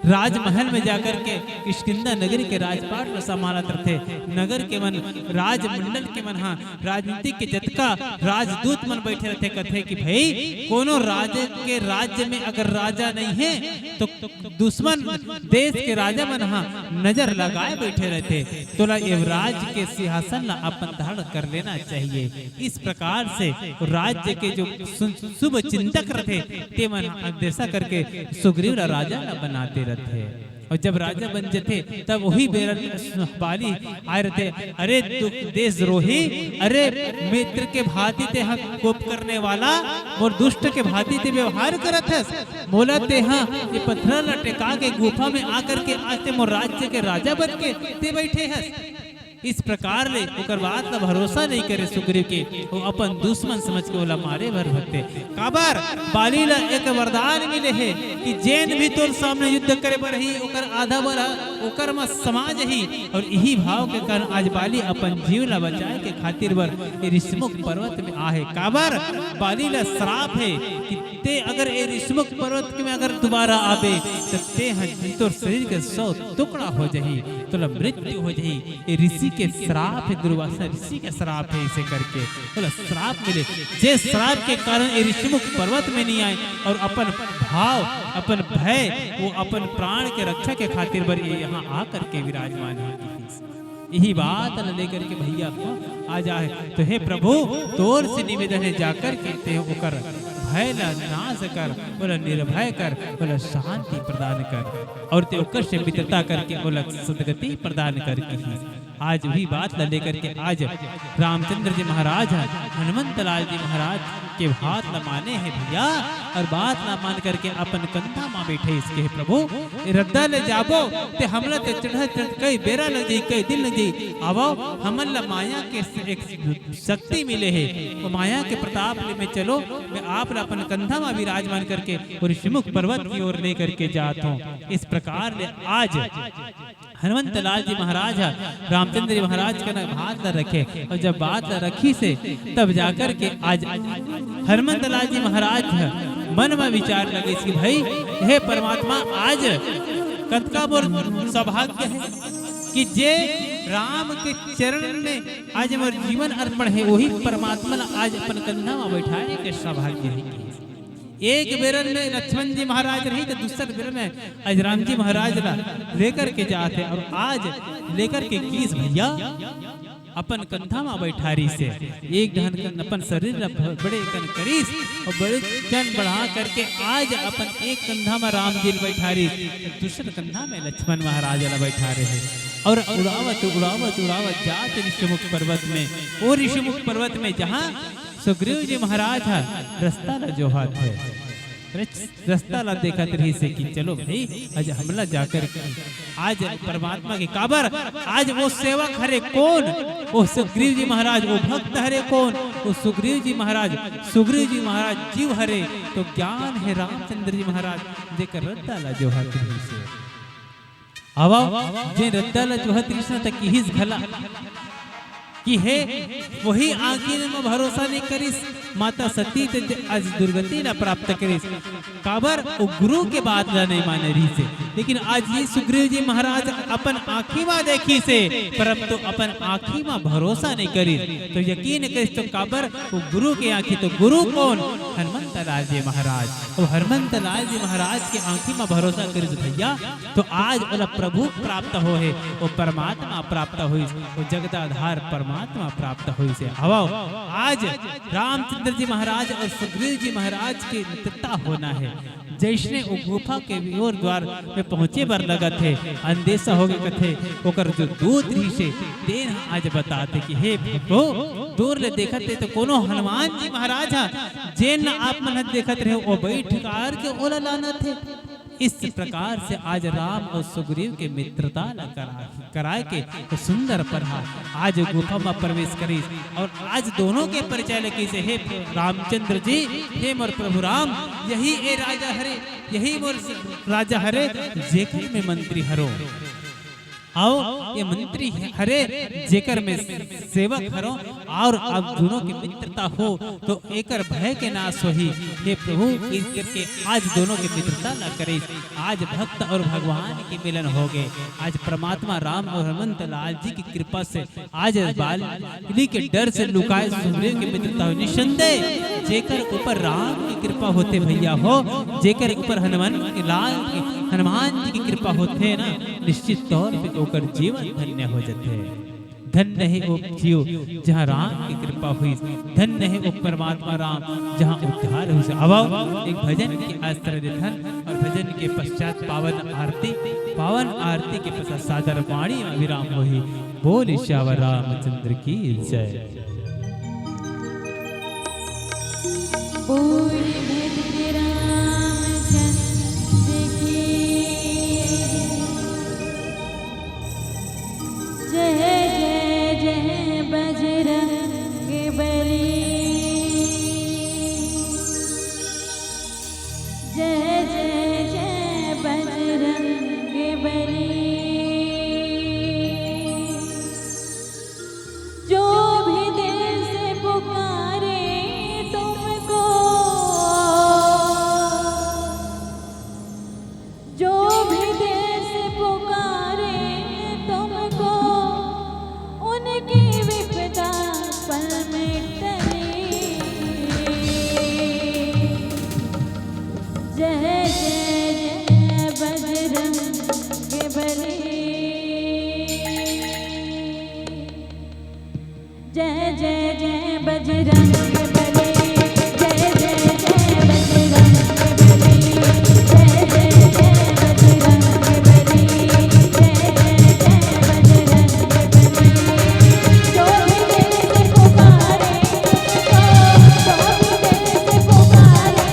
राजमहल में जाकर के किष्किंधा नगरी के राजपाट ल संभालत रथे। नगर के मन, राजमंडल के मन हा, राजनीति के जतका राजदूत मन बैठे रथे, कथे कि भाई, कोनो राज के राज्य में अगर राजा नहीं हे त दुश्मन देश के राजा मन हा नजर लगाए बैठे रथे, तोला युवराज के सिंहासन ला अपन धारण कर लेना चाहिए। इस प्रकार से राज्य के जो सु-, शुभ चिंतक रथे, ते मन हा अंदेशा करके सुग्रीव ला राजा ला बनाते रथे। अउ जब राजा बन जथे, तब वही बेरन बाली आए रथे, "अरे दुख देशद्रोही, अरे मित्र के भांति ते हा कोप करने वाला, मोर दुष्ट के भांति ते व्यवहार करत हस, मोला ते हा ये पत्थर ला टेका के गुफा में आकर के आज ते मोर राज्य के राजा बन के ते बैठे हस।" इस प्रकार ले ओकर बात ला भरोसा नहीं करे सुग्रीव के, वो अपन दुश्मन समझ के ओला मारे बर भगथे। काबर बाली ला एक वरदान मिले हे कि जेन भी तोर सामने युद्ध करे बर ही, ओकर आधा बल ह ओकर म समा जही। अउ इही भाव के कारण आज बाली अपन जीव ला बचाए के खातिर बर ये ऋषिमुख पर्वत में आहे। काबर बाली ला श्राप हे कि ते अगर ये ऋषिमुख पर्वत में अगर दोबारा आबे, त ते ह तोर शरीर के सौ टुकड़ा हो जही, तोला मृत्यु हो जही। ये ऋषि के श्राप हे, दुर्वासा ऋषि के श्राप हे, इसे करके ओला श्राप मिले। जे श्राप के कारण ये ऋषिमुख पर्वत में नहीं आए अउ अपन भाव, अपन भय, वो अपन प्राण के रक्षा के खातिर बर ये यहाँ आ करके विराजमान हे। इही बात ला लेकर के भैया को आ जाए। तो हे प्रभु, तोर से निवेदन हे, जाकर के ते ओकर भय ला नाश कर, ओला निर्भय कर, ओला शांति प्रदान कर, अउ ते ओकर से मित्रता करके ओला सदगति प्रदान कर। कही आज वही बात ला लेकर के आज रामचंद्र जी महाराज ह हनुमंत लाल जी महाराज के बात ला माने हे भैया, अउ बात ला मान करके अपन कंधा मा बैठे इसके, "हे प्रभु, ए रद्दा ले जाबो ते हमला ते चढ़त चढ़त कई बेरा लग जाई, कई दिन लग जाई। आवो, हमन ला माया के एक शक्ति मिले हे, वो माया के प्रताप ले में चलो, मैं आप ला अपन कंधा मा विराजमान करके वो ऋषिमुख पर्वत की ओर लेकर के जात हूँ।" इस प्रकार ले आज हनुमंत लाल जी महाराज ह रामचंद्र जी महाराज के ना बात ला रखे, अउ जब बात ला रखिस हे, तब जाकर के आज हनुमंत लाल जी महाराज ह मन म विचार लगिस कि भाई, हे परमात्मा, आज कतका मोर सौभाग्य हे कि जे राम के चरण में आज मोर जीवन अर्पण हे, वही परमात्मा ला आज अपन कंधा म बैठाए के सौभाग्य हे। एक बेरन में लक्ष्मण जी महाराज रही, तो दूसर बेरन में आज राम जी महाराज ला लेकर के जात हे, अउ आज लेकर के किस भैया अपन कंधा मा बैठारिस हे। एक डहन कन अपन शरीर ला ब-, बड़े कन करिस अउ बड़े कन बढ़ा करके आज अपन एक कंधा मा राम जी ला बैठारिस, तो दूसर कंधा में लक्ष्मण महाराज ला बैठारे हे। अउ उड़ावत, उड़ावत, उड़ावत जात ऋषिमुख पर्वत में, वो ऋषिमुख पर्वत में जहाँ सुग्रीव जी महाराज ह रस्ता ला जोहत हे। रस-, रस्ता ला देखत रहिस हे कि चलो भाई, आज हमला जाकर के आज परमात्मा के काबर, आज वो सेवक हरे कोन, वो सुग्रीव जी महाराज, वो भक्त हरे कोन, वो सुग्रीव जी महाराज, सुग्रीव जी महाराज जीव हरे, तो ज्ञान हे रामचंद्र जी महाराज, जेकर रस्ता ला जोहत रहिस हे। अवा, जे रद्दा ला जोहत रहिस ना, त किहिस घला कि हे, वही आँखी म भरोसा नइ करिस, माता सती ते आज दुर्गति ला प्राप्त करिस। काबर? वो गुरु के बात ला नइ माने रहिस हे। लेकिन आज ये सुग्रीव जी महाराज अपन आँखी म देखिस हे, परंतु अपन आँखी म भरोसा नइ करिस। तो यकीन करिस तो काबर? वो गुरु के आँखी। तो गुरु कोन? हनुमंत लाल जी महाराज। वो हनुमंत लाल जी महाराज के आँखी म भरोसा करिस भैया, तो आज ओला प्रभु प्राप्त होहे, वो परमात्मा प्राप्त होइस, वो जगदाधार परमात्मा प्राप्त होइस हे। हवव, आज रामचंद्र जी महाराज और सुग्रीव जी महाराज के मित्रता होना हे। जइसने वो गुफा के ओर द्वार में पहुँचे बर लगत हे, अंदेशा होगे कथे, ओकर जो दूत रहिस हे, तेन ह आज बताथे कि हे प्रभु, दूर ले देखत हे तो कोनो हनुमान जी महाराज ह, जेन आप मन ह देखत रहे, वो बइठ करके ओला लानत हे। इस प्रकार से आज राम और सुग्रीव के मित्रता ला करा, कराए के तो सुंदर प्रहार आज गुफा में प्रवेश करिस और आज दोनों के परिचय ल कइसे, हे रामचंद्र जी, हे मोर प्रभु राम, यही ए राजा हरे, यही मोर राजा हरे, जेकर में मंत्री हरो। अउ ये मंत्री हरे, जेकर में सेवक हरो, और अब दोनों के मित्रता हो तो एकर भय के नाश होही। हे प्रभु, इस करके आज दोनों के मित्रता ला करे। आज भक्त और भगवान के मिलन होगे। आज परमात्मा राम और हनुमंत लाल जी की कृपा से आज बाली के डर से लुकाए सुग्रीव के मित्रता हो। निसंदेह जेकर ऊपर राम की कृपा होथे भैया हो, जेकर ऊपर हनुमान के लाल की, हनुमान जी की कृपा होथे ना, निश्चित तौर पे ओकर जीवन धन्य हो जाथे। धन्य हे वो जीव जहाँ राम की कृपा होइस, धन्य हे वो परमात्मा राम जहाँ उद्धार होइस। आवव एक भजन के आश्रय लेथन और भजन के पश्चात पावन आरती, पावन आरती के पश्चात सादर वाणी में विराम होही। बोल सियावर रामचंद्र की जय। बोल भद्र रामचंद्र की जय। जय जय बजरंग बली। जय जय जय बजरंग बली। जो भी दिल से पुकारे तुमको, जो भी दिल से पुकारे तुमको, उनकी विपदा पल में टले। जय जय जय बजरंग बली। जय जय जय बजरंग बली। जय जय जय बजरंग बली। जय जय जय बजरंग बली। जय जय जय बजरंग बली। जो भी दिल से पुकारे, जो भी दिल से पुकारे,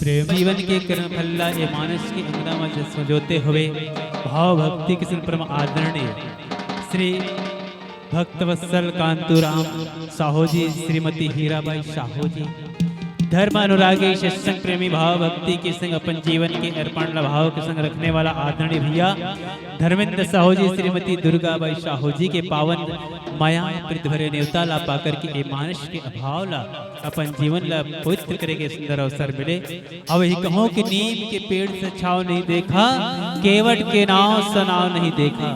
जीवन के कर्म फल ला ये मानस के अंगना म जस संजोते हुए भाव भक्ति के संग परम आदरणीय श्री भक्तवत्सल कांतूराम साहू जी, श्रीमती हीराबाई साहू जी, धर्म अनुरागी, सत्संग प्रेमी, भाव भक्ति के संग अपन जीवन के अर्पण ला भाव के संग रखने वाला आदरणीय भैया धर्मेंद्र साहू जी, श्रीमती दुर्गाबाई साहू जी के पावन मया प्रीत भरे नेवता ला पाकर के ए मानस के अभाव ला अपन जीवन ला पवित्र करे के सुंदर अवसर मिले। अब यही कहूँ कि नीम के पेड़ से छाव नहीं देखा, केवट के नाव से नाव नहीं देखा।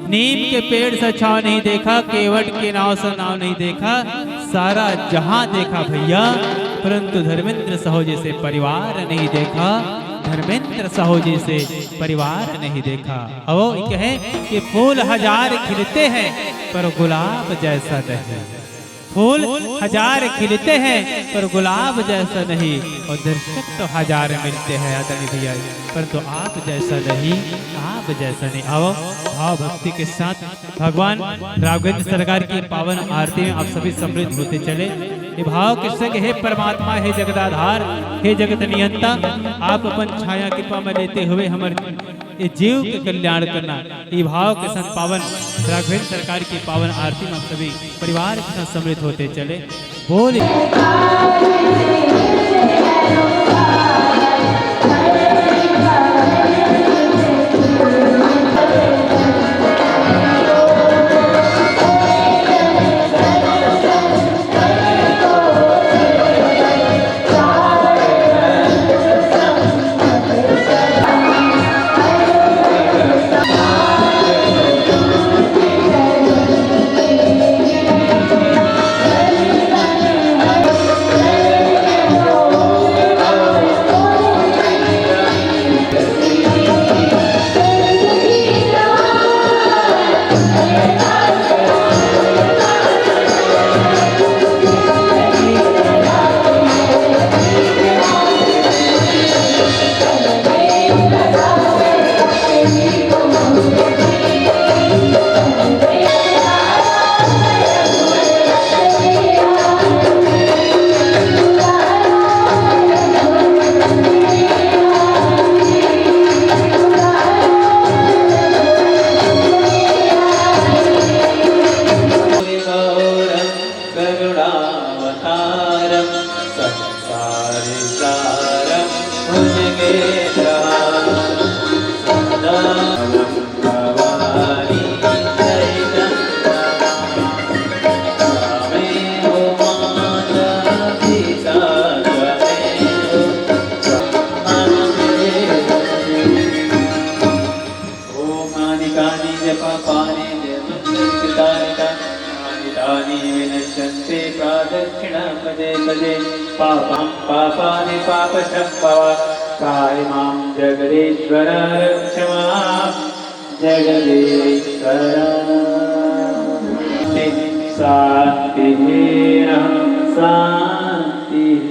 नीम के पेड़ से छाव नहीं देखा, केवट के नाव से नाव नहीं देखा। सारा जहां देखा भैया, परंतु धर्मेंद्र साहू जैसे परिवार नहीं देखा। धर्मेंद्र साहू जैसे परिवार नहीं देखा। अब वो कहे कि फूल हजार खिलते हैं, पर गुलाब जैसा नहीं। फूल हजार खिलते हैं, पर गुलाब जैसा नहीं। और दर्शक तो हजार मिलते हैं आदरणीय भैया, परंतु आप जैसा नहीं, आप जैसा नहीं। आओ, भाव भक्ति के साथ भगवान राघवेंद्र सरकार की पावन आरती में आप सभी सम्मिलित होते चले। ये भाव के संग, हे परमात्मा, हे जगदाधार, हे जगत नियंता, आप अपन छाया कृपा में लेते हुए हमर ये जीव के कल्याण करना, ये भाव के संग पावन राघवेंद्र सरकार की पावन आरती में आप सभी परिवार के साथ सम्मिलित होते चले। बोले। घोरं करुणावतारं संसारसारं भुजगेन्द्रहारं सदा भवानी सहितं नमामि। त्वमेव माता पिता त्वमेव ब्रह्मणि वेदे। ॐ कानि कानि च पापानि जन्मनि कृतानि तानि विनश्यन्ति प्रदक्षिणं पदे पदे। पापं पापानि पापसम्भवा त्राहि मां जगदीश्वर रक्ष मां जगदीश्वर। शान्तिः शान्तिः शान्तिः।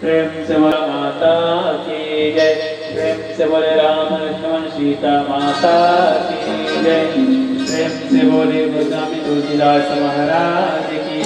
प्रेम से बोल माता की जय। प्रेम से बोले राम लक्ष्मण सीता माता की जय। प्रेम से बोले गोस्वामी तुलसीदास महाराज